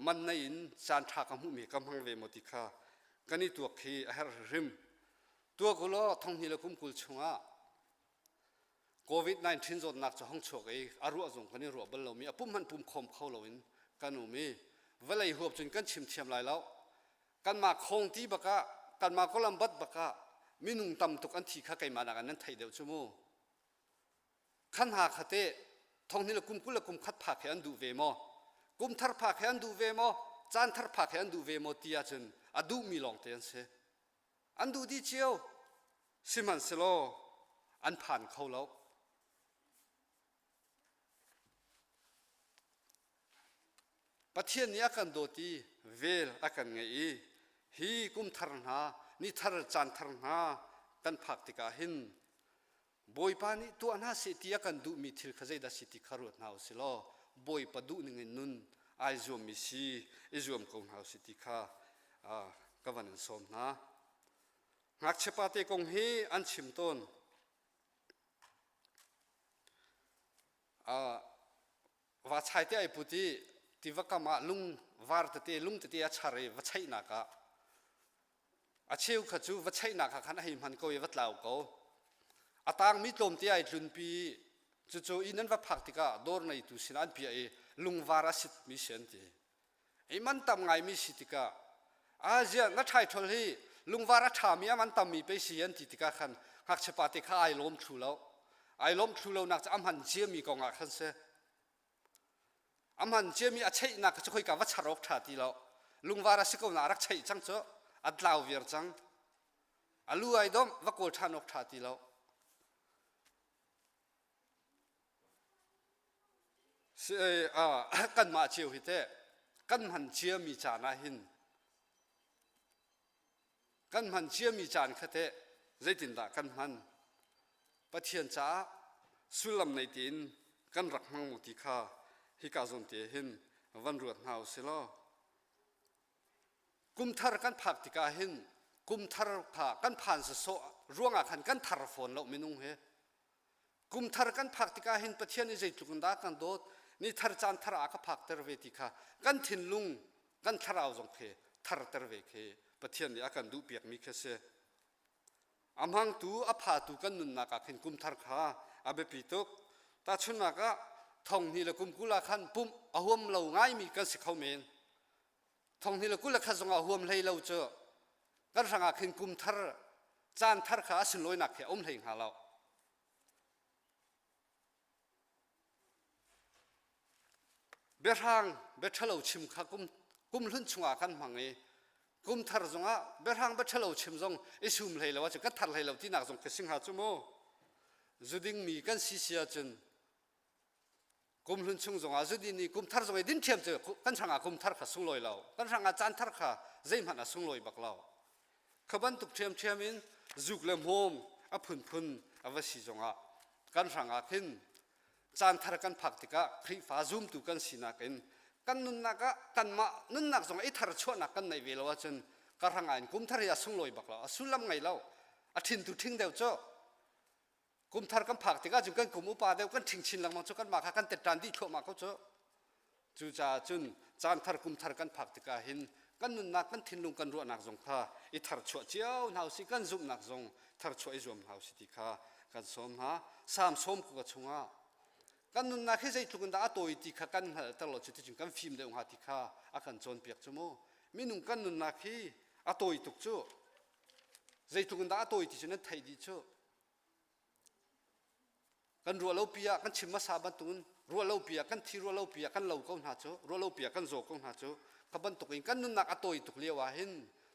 man nei in caan ṭha ka hmuhmi ka hmang ve maw ti kha kan i tuak khi a herh hrim. Tuak u law thonghnih le kum 20 chungah COVID-19 zawtnak cu hong chuak i a ruah zong kan i ruah bal lomi a pum hmanh pum khawm kho loin kan um i vawlei huap cun kan chim thiam lai lo. Kanmah khawng ti bakah kanmah Columbus bakah minung tam tuk an thi kha keimah nak in nan theih deuh cu mu. Khan hna kha teh thonghnih le kum 20 le kum khat phak he an duh ve maw? Kum thar phak he an duh ve maw? Caan thar phak he an duh ve maw ti ahcun a duhmi lawngte an si. An duh dih cio. Sihmanhsehlaw an phan kho lo. Pathian nih a kan dawt i vel a kan ngeih i hi kum thar hna, ni thar caan thar hna kan phak tikah hin Bawipa nih tuah hna seh ti a kan duhmi thil kha zeidah si ti kha ruat hna u si law Bawipa duh ning in nun ai zuammi si i zuam ko hna u si ti kha ka van in sawm hna. Ngakchia pate kong hi an chim tawn. Va chai te ai put i tiva kam ah lung var tete lung tete a char i va chaihnak ah A cheu kha cu va cheihnak ah khan a hei hman ko i va tlau ko. A tangmi tlawmte ai tlunpi i cucu inn an va phak tikah dawr ngeitu sinah an piah i lungvar a sitmi si an ti. I man tam ngaimi si tikah a ziah na ṭhaithol hi lungvar a ṭhami a man tammi pei si an ti tikah khan ngakchia pate kha ai lawm thlu lo. Ai lawm thlu lonak cu a hman ciami kong ah khan si. A hman ciami a cheihnak cu khoika va char awk ṭha ti lo. Lungvar a si ko na a rak cheih cang cu a tlau viar cang. A lu ai domh va kawl ṭhan awk ṭha ti lo. Kanmah cio hi teh kan hman ciami caan ah hin Kan hman ciami caan kha teh zeitindah kan hman? Pathian caah sullam nei tein kan rak hmang maw ti kha hika zawn te hin van ruat hna u si law kum thar kan phak tikah hin kum thar kha kan phan sawsawh ruangah khan kan thar fawn lo minung he kum thar kan phak tikah hin Pathian nih zeitluk in dah kan dawt ni thar caan thar ah ka phakter ve ti kha kan thinlung kan thlarau zong khi tharter ve khi Pathian nih a kan duhpiakmi khi a si. A hmangtu a phatu kan nunnak ah khin kum thar kha a biapi tuk. Tahchunhnak ah thong hnih le kum 20 ah khan pumh a huam lo ngaimi kan si kho men. Thong hnih le 20 le khat zong ah huam hlei lo cu kan hrangah khin kum thar caan thar kha a sunlawinak khi a um hlei hnga lo. Biahrang biaṭhalo chim kha kum kumhlun chungah kan hmang i kum thar zongah biahrang biaṭhalo chim zong i sum hlei lo ahcun kan thar hlei lo tinak zong khi si hnga cu mu. Zuding mi kan si si ahcun kumhlun chung zongah zudin i kum thar zong i din ṭhiam cu kan hrangah kum thar kha sunglawi lo. Kan hrangah caan thar kha zeihmanh a sunglawi bak lo. Kha bantuk ṭhiamṭhiam in zuk le hmawm a phunphun a va si zongah kan hrangah khin caan thar kan phak tikah Khrihfa zumtu kan sinak in kan nunnak ah kanmah nunnak zong i thar chuahnak kan neih ve lo ahcun ka hrangah in kum thar hi a sunglawi bak lo a sullam ngei lo a ṭhin tu ṭhing deuh cu kum thar kan phak tikah cun kan kum upa deuh kan ṭhing chin lengmang cu kanmah kha kan tetṭan dih thluahmah ko cu cucaah cun caan thar kum thar kan phak tikah hin kan nunnak kan thinlung kan ruahnak zong kha i tharchuah cio hna usih kan zumhnak zong tharchuah i zuam hna usih ti kha kan sawm hna Salm sawm kuka chungah kan nunnak hi zeitluk in dah a tawi ti kha kan hngalhter lo cu ticun kan fim deuh hnga ti kha a kan cawnpiak cu mu minung kan nunnak hi a tawi tuk cu zeitluk in dah a tawi ti cu nan theih dih cu Kan ruah lo pi ah kan chim hmasa bantukin ruah lo pi ah kan thi ruah lo pi ah kan lo ko hna cu ruah lo pi ah kan zaw ko hna cu kha bantuk in kan nunnak a tawi tuk lio ah hin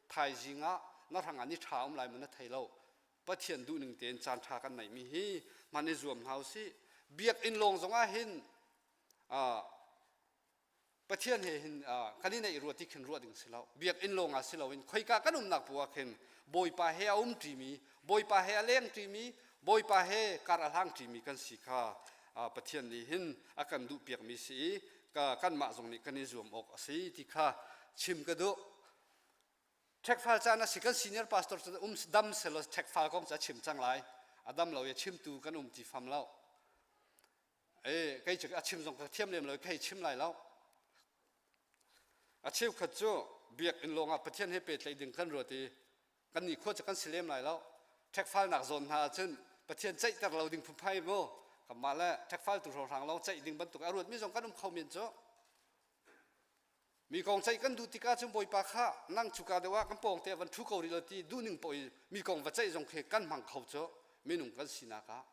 thaizing ah na hrang ah ni ṭha um lai mu na thei lo Pathian duhning tein caan ṭha kan neihmi hi hman i zuam hna usih biakinn lawng zong ah hin Pathian he hin kan i neih rua ti khin ruah ding si lo. Biakinn lawng ah si loin khoika kan umnak poah ah khin Bawipa he a um ṭimi, Bawipa he a leng ṭimi, Bawipa he kar a hlang ṭimi kan si kha Pathian nih hin a kan duhpiakmi si i kanmah zong nih kan i zuam awk a si ti kha. chim ka duh. Ṭhekfal caan a si kan senior pastor cu um dam selaw ṭhekfal kong cu a chim cang lai. A dam lo i chimtu kan um ti fam lo. E kei cu a chim zong ka thiam lem lo kei chim lai lo. A cheukhat cu biakinn lawng ah Pathian he pehtlaih ding kan ruat i kan nih khua cu kan si lem lai lo. Ṭhekfalnak zawn hna ahcun Pathian ceihter lo ding phunphai mu. Kanmah le ṭhekfaltu hrohrang lawng ceih ding bantuk a ruatmi zong kan um kho men cu. Mi kong ceih kan duh tikah cun Bawipa kha nang cuka deuh ah kan pawngte ah van ṭhu ko rih law ti duhning paoh i mi kong va ceih zong khi kan hmang kho cu minung kan sinak ah.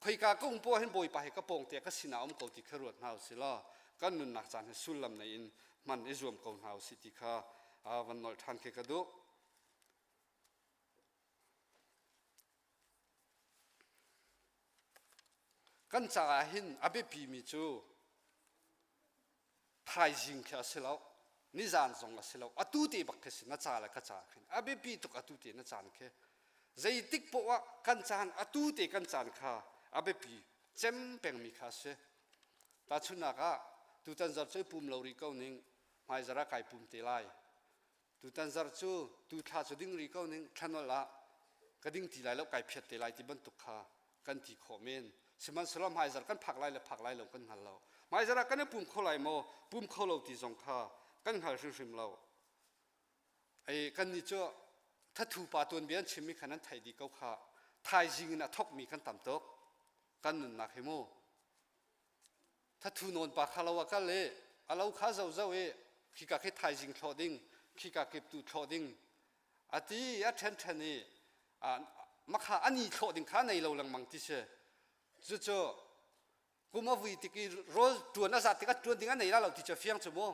Khoika ka um poah hin Bawipa hi ka pawngte ah ka sinah um ko ti kha ruat hna usih law kan nunnak caan hi sullam nei in hman i zuam ko hna usih ti kha van nolh ṭhan khi ka duh. Kan caah hin a biapimi cu thaizing khi a si lo nizan zong a si lo atu te bak khi si na ca le ka ca khin a biapi tuk atu te na caan khi zeitik poah ah kan caan atu te kan caan kha a biapi cem pengmi kha a si tahchunhnak ah tutan zarh cu i pum lo rih ko ning hmaizarh ah kai pum te lai Tutan zarh cu tu thla cu ding rih ko ning thlanolh ah ka ding ti lai lo kai phiat te lai ti bantuk kha kan ti khawh men. Sihmanhsehlaw hmaizarh kan phak lai le phak lai lo kan hngal lo. Hmaizarh ah kan i pum kho lai maw pum kho lo ti zong kha kan hngal hrimhrim lo. Ei kannih cu thathu pa tuanbia an chimmi khan an theih dih ko kha. Thaizing in a thokmi kan tam tuk. Kan nunnak hi mu. Thathu nawn pa kha lo a kal i a lo kha zozo i khika khi thaizing thlawh ding khika kip tu thlawh ding a ti a ṭhen ṭhen i makha ani thlawh ding kha nei lo lengmang ti si cucu kum a vui tik i rawl ṭuan a zat tikah ṭuan ding a nei la lo ti cu fiang cu mu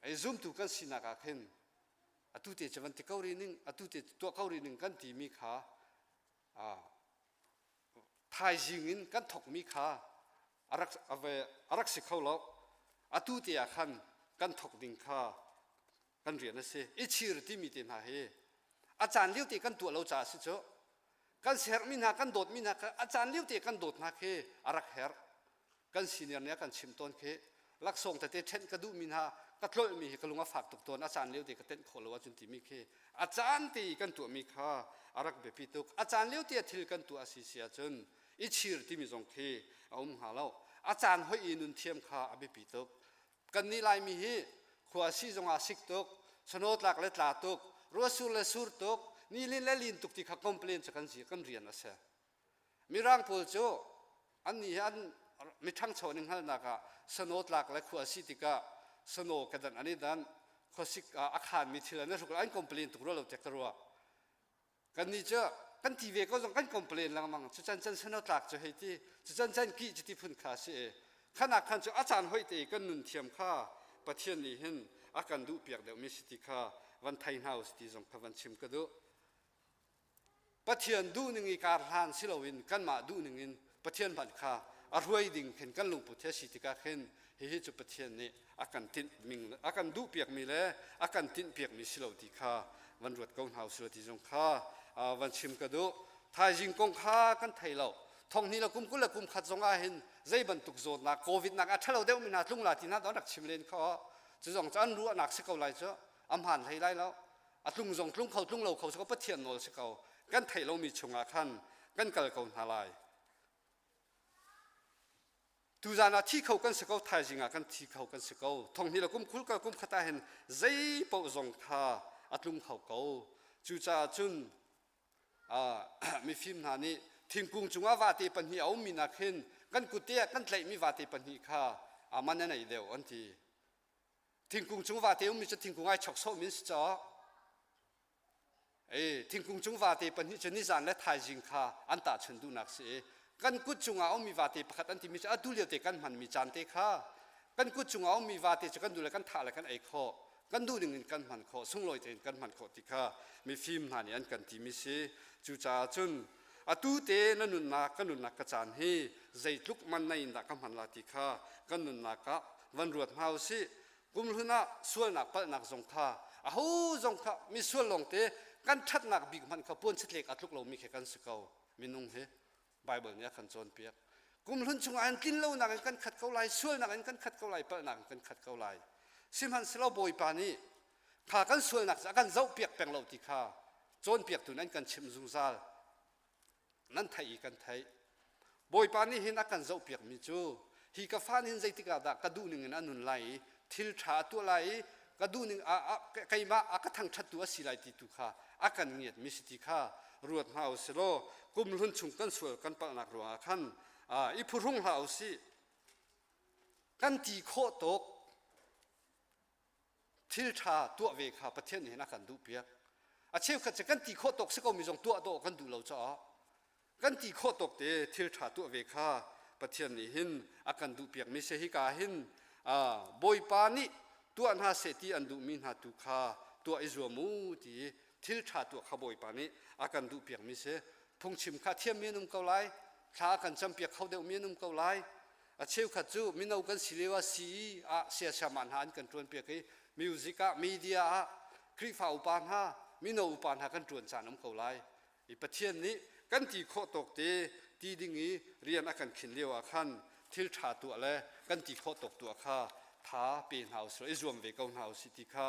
ei zumtu kan sinak ah khin atu te cu van ti ko rih ning atu te tuah ko rih ning kan timi kha thaizing in kan thokmi kha a rak, a rak si kho lo. Atu te ah khan kan thok ding kha kan rian a si. I chir timi te hna hi a caan lio te kan tuah lo caah si cu. Kan sermi hna, kan dawtmi hna kha a caan lio te kan dawt hna khi a rak herh. Kan senior nih a kan chimh tawn khi laksawng tete ṭhenh ka duhmi hna ka tlolhmi hi ka lung a fak tuk tawn a caan lio te ka tenh khawh lo ahcun timi khi a caan te i kan tuahmi kha a rak biapi tuk a caan lio te a thil kan tuah a si si ahcun i chir timi zong khi a um hnga lo a caan hoih i nun thiam kha a biapi tuk kannih Laimi hi khua si zongah sik tuk snow tlak le tla tuk ruahsur le sur tuk nilin le lin tuk ti kha complain cu kan kan rian a si Mirang pawl cu annih hi an miṭhangcho an i hngalhnak ah sano tlak le khua a si tikah sano kedan an i danh khuasik ah a khaanmi thil an i hruk an complain tuk rua lo tiah ka ruah. Kannih cu kan ti ve ko zong kan complain lengmang cu can can sano tlak cu hei ti cu can can kih cu ti phun kha a si i khanak khan cu a caan hoih te i kan nun thiam kha Pathian nih hin a kan duh piak deuhmi si ti kha van thei hna u si ti zong kha van chim ka duh. Pathian duhning i kar hlan si loin kanmah duhning in Pathian hmanh kha a hruai ding khin kan lungput he si tikah khin hihi cu Pathian nih a kan tinh a kan duhpiakmi le a kan tinhpiakmi si lo ti kha van ruat ko hna usih ti zong kha van chim ka duh. Thaizing kong kha kan thei lo. Thonghnih le kum 20 le kum khat zong ah hin zei bantuk zawtnak COVID nak a ṭhalo deuhmi hna tlung la ti hna don rak chim len kho. Cu zong cu an ruahnak si ko lai cu a hmaan hlei lai lo. A tlung zong tlung kho tlung lo kho si ko Pathian nawl si ko kan theih lomi chungah khan kan kal ko hna lai tuzan ah thi kho kan si ko thaizing ah kan thi kho kan si ko thonghnih le kum khul kal kum khat ah hin zei paoh zong kha a tlung kho ko cucaah cun mifim hna nih thingkung cungah vate pahnih a ummi nak hin kan kut te ah kan tlaihmi vate pahnih kha a man a nei deuh an ti Thingkung cung vate ummi cu thingkung ai chok sawhmi an si caw. Ei, thingkung cung vate pahnih cu nizan le thaizing kha an tahchun duhnak si i kan kut cungah ummi vate pakhat an timi cu atu lio te kan hmanmi caan te kha kan kut cungah ummi vate cu kan duh le kan thah le kan ei khawh kan duh ning in kan hman khawh sunglawi tein kan hman khawh ti kha mifim hna nih an kan timi si cucaah cun atu te na nunnak ka nunnak ka caan hi zeitluk man na in dah ka hman la ti kha kan nunnak ah van ruat hna usih kumhlun ah sualnak palhnak zong kha aho zong kha misual lawngte kan ṭhatnak bik hmanh kha puan chitlek a tluk lomi khi kan si ko minung hi Bible nih a kan cawnpiak kumhlun chungah hin tlin lonak in kan khat ko lai sualnak in kan khat ko lai palhnak in kan khat ko lai. Sihmanhsehlaw Bawipa nih kha kan sualnak cu a kan zohpiak peng lo ti kha cawnpiaktu nan kan chimh zungzal. Nan theih i kan theih. Bawipa nih hin a kan zohpiakmi cu hi ka fa nih hin zeitik ah dah ka duh ning in a nun lai i thil ṭha a tuah lai i ka duh ning keimah a ka thangṭhattu a si lai ti tu kha a kan ngiatmi si ti kha ruat hna u sih law kum hlun chung kan sual kan palhnak ruangah khan i phuhrung hlah u sih. Kan ti khawh tuk thil ṭha tuah ve kha Pathian nih hin a kan duhpiak. A cheukhat cu kan ti khawh tawk si komi zong tuah dawh kan duh lo caah kan ti khawh tawk te thil ṭha tuah ve kha Pathian nih hin a kan duhpiakmi si hika hin Bawipa nih tuah hna seh ti an duhmi hna tu kha tuah i zuam u ti thil ṭha tuah kha Bawipa nih a kan duhpiakmi si. Phungchim kha thiammi an um ko lai, thla a kan campiak kho deuhmi an um ko lai, A cheukhat cu mino kan si lio ah CE ah siasiamah hna an kan ṭuanpiak i music ah, media ah Khrihfa upa hna, mino upa hna kan ṭuan caan um ko lai. I Pathian nih kan ti khawh tawk te ti ding i rian a kan khin lio ah khan thil ṭha tuah le kan ti khawh tawk tuah kha tha pe hna usih i zuam ve ko hna usih ti kha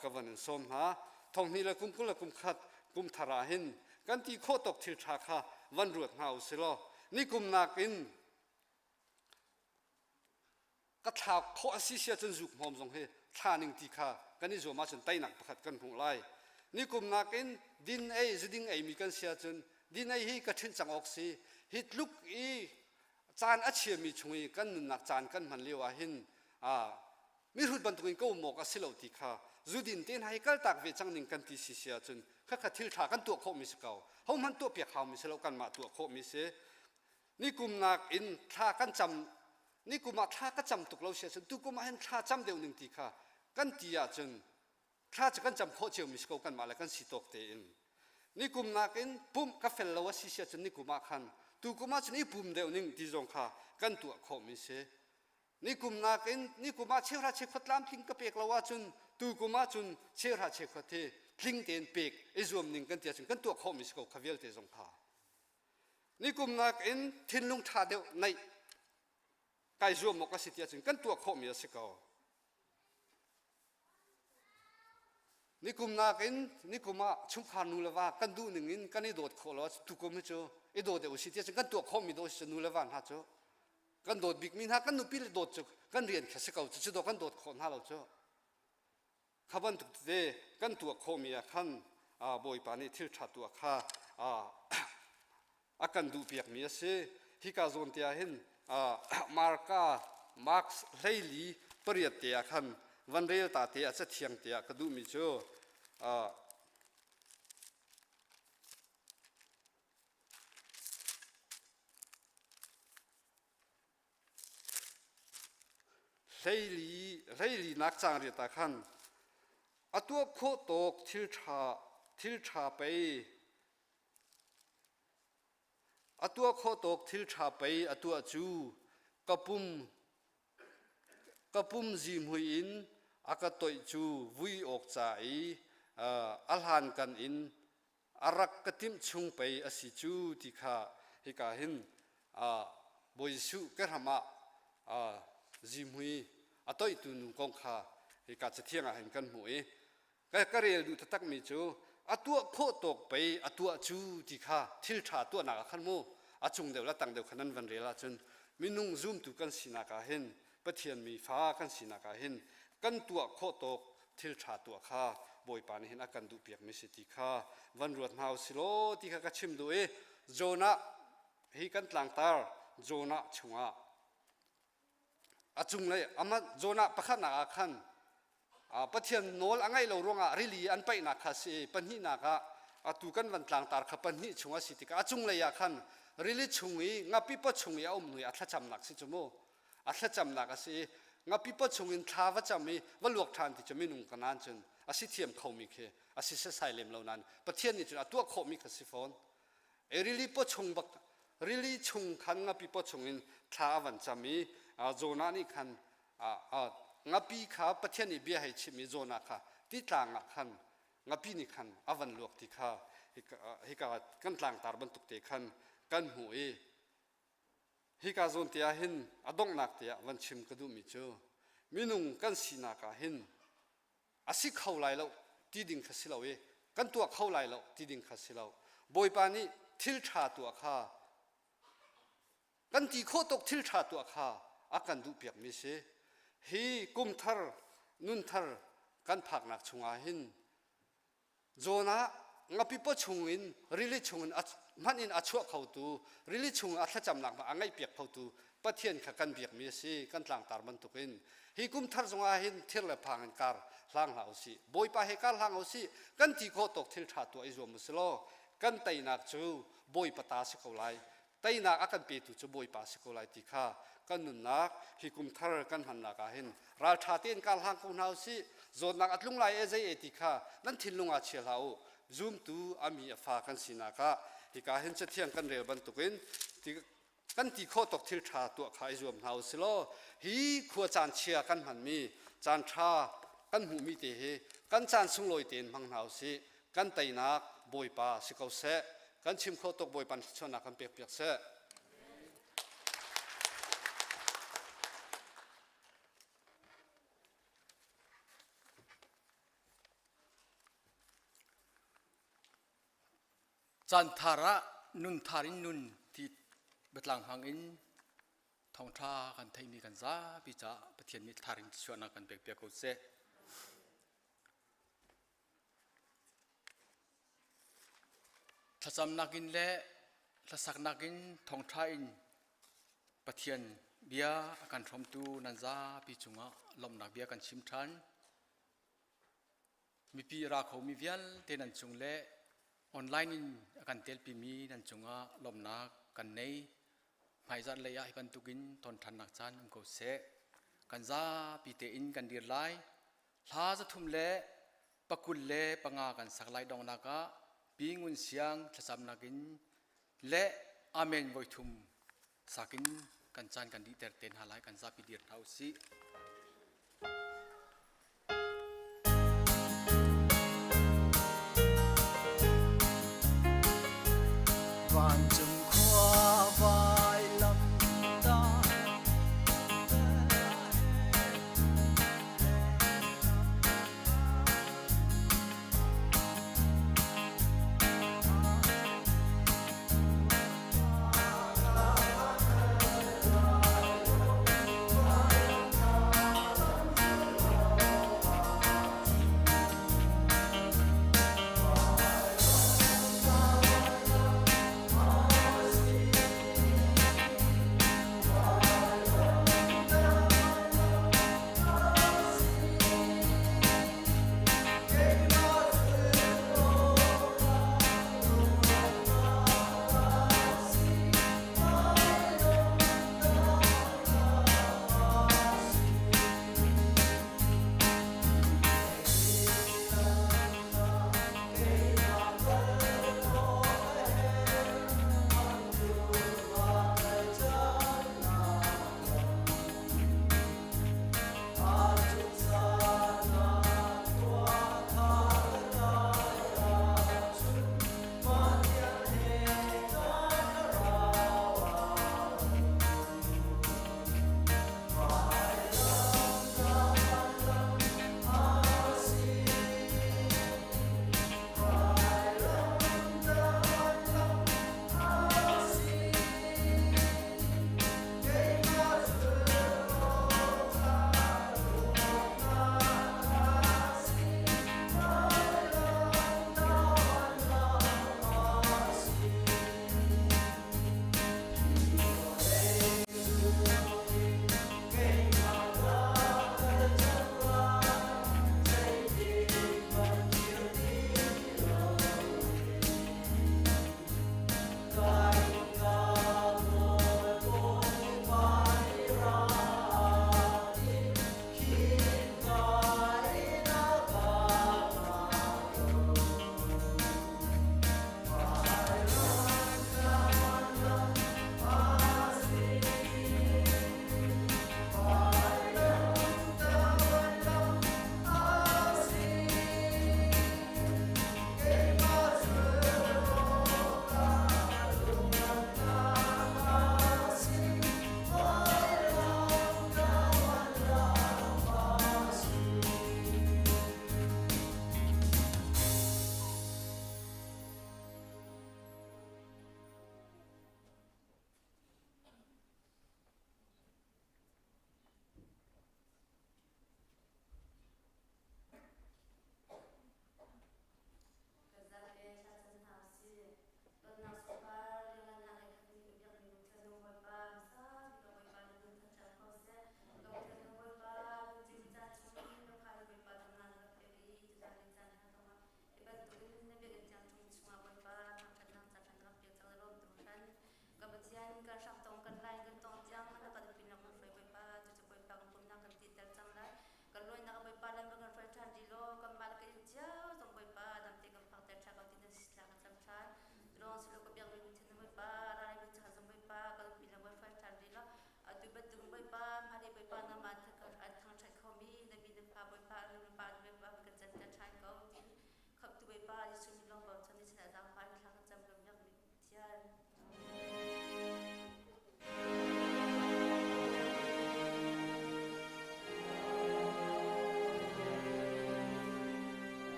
ka van in sawm hna. Thonghnih le kum 20 le kum khat kum thar ah hin kan ti khawh tawk thil ṭha kha van ruat hna usih law nikum nakin ka thlak khawh a si si ahcun zuk hmawm zong hi thla ning ti kha kan i zuam ahcun teinak pakhat kan hmuh lai. Nikum nakin din ei zuding eimi kan si ahcun din ei hi ka ṭhinh cang awk si. Hi tluk i caan a chiami chung i kan nunnak caan kan hman lio ah hin mihrut bantukin ka um awk a si lo ti kha zudin te hna hi kaltak ve cang ning kan ti si si ahcun khakha thil ṭha kan tuah khawhmi si ko. Hohmanh tuahpiak haumi si lo kanmah tuah khawhmi si. Nikum nakin thla kan cam nikum ah thla ka cam tuk lo si ahcun tukum ah hin thla cam deuh ning ti kha kan ti ahcun thla cu kan cam khawh ciomi si ko kanmah le kan si tawk tein nikum nakin pumh ka fel lo a si si ahcun nikum ah khan tukum ah cun i pum deuh ning ti zong kha kan tuah khawhmi si nikum nakin nikum ah cheuhra cheukhat tlamtling ka pek lo ahcun tukum ah cun cheuhra cheukhat hi tling tein pek i zuam ning kan ti ahcun kan tuah khawhmi si ko kha vialte zong kha Nikum nakin thinlung ṭha deuh neih kai zuam awk a si ti ahcun kan tuah khawhmi a si ko. Nikum nakin nikum ah chungkhar nu le va kan duh ning in kan i dawt khawh lo tukum hi cu i daw deuh usih ti ahcun kan tuah khawhmi dawh si cu nu le va hna cu kan dawt bikmi hna kan nupi le dawt cu kan rian kha si ko cu cu dawh kan dawt khawh hna lo cu. Kha bantuk tete kan tuah khawhmi ah khan Bawipa nih thil ṭha tuah kha a kan duhpiakmi a si. Hika zawn te ah hin Marka Marks 14 8 te ah khan van rel ta te ah cathiang te ah ka duhmi cu Hleilinak caangriat ah khan a tuah khawh tawk thil ṭha thil ṭha pei a tuah khawh tawk thil ṭha pei a tuah cu ka pum ka pum zihmui in a ka toih cu vui awk ca i a hlankan in a rak ka timh chung pei a si cu ti kha hika hin Bawi Jesuh ke hram ah zihmui a toihtu nu kong kha hika cathiang ah hin kan hmuh i ka rel duh taktakmi cu a tuah khawh tawk pei a tuah cu ti kha thil ṭha tuahnak ah khan mu a cung deuh le tang deuh kha nan van rel ahcun minung zumtu kan sinak ah hin Pathian mi fa kan sinak ah hin kan tuah khawh tawk thil ṭha tuah kha Bawipa nih hin a kan duhpiakmi si ti kha van ruat hna u silaw ti kha ka chim duh i Jonah hi kan tlangtar Jonah chungah a cunglei amah Jonah pakhatnak ah khan Pathian nawl a ngaih lo ruangah rili an paihnak kha a si i pahnihnak ah atu kan van tlangtar kha pahnih chung a si tikah a cunglei ah khan rili chung i ngapi paw chung i a um hnu i a thlacamnak si cu mu a thlacamnak a si i ngapi paw chung in thla va cam i va luak ṭhan ti cu minung ka nan cun a si thiam khomi khi a si setsai lem lo nain Pathian nih cun a tuah khawhmi kha si fawn e rili paw chung bak rili chung khan ngapi paw chung in thla a van cam i Jonah nih khan ngapi kha Pathian nih bia hei chimh i Jonah kha titlang ah khan ngapi nih khan a van luak ti kha hika kan tlangtar bantuk te khan kan hmuh i hika zawn te ah hin a donghnak te ah van chim ka duhmi cu. Minung kan sinak ah hin a si kho lai lo ti ding kha si lo i kan tuah kho lai lo ti ding kha si lo. Bawipa nih thil ṭha tuah kha kan ti khawh tuk thil ṭha tuah kha a kan duhpiakmi si. Hi kum thar nun thar kan phaknak chungah hin Jonah ngapi paw chungin rili chungin hmanh in a chuah khotu rili chung a thlacamnak a ngaihpiak khotu Pathian kha kan biakmi a si kan tlangtar bantukin hi kum thar zongah hin thir le phang in kar hlang hlah usih Bawipa he kar hlang usih kan ti khawh tawk thil ṭha tuah i zuam usih law kan teinak cu Bawipa ta si ko lai teinak a kan petu cu Bawipa si ko lai ti kha kan nunnak hi kum thar kan hmannak ah hin ralṭha tein kar hlang ko hna usih zawtnak a tlung lai e zei e ti kha nan thinlung ah chia hlah u zumtu a mi a fa kan sinak ah hika hin cathiang kan rel bantukin kan ti khawh tawk thil ṭha tuah kha i zuam hna u silaw hi khua caan chia kan hmanmi caan ṭha kan hmuhmi te hi kan caan sunglawi tein hmang hna u sih kan teinak Bawipa si ko seh kan chim khawh tuk Bawipa thluachuahnak kan pek piak seh. Caan thar ah nun thar in nun ti biatlang hmang in thawngṭha kan theihmi kan zapi caah Pathian nih thar in chuahnak kan pek piak ko seh. Thlacamnak in le hlasaknak in thawngṭha in Pathian bia a kan hrawmtu nan zapi cungah lawmhnak bia kan chim ṭhan. Mipi ra khomi vialte nan cung le online in a kan telpimi nan cungah lawmhnak kan nei. Hmaizarh lei ah hi bantukin ton ṭhannak caan um ko seh. Kan zapi tein kan dir lai. Hla 300 le 25 kan sak lai donghnak ah Pi Ngun Siang thlacamnak in le Amen voithum sakin kan caan kan dihter te hna lai kan zapi dir hna usih.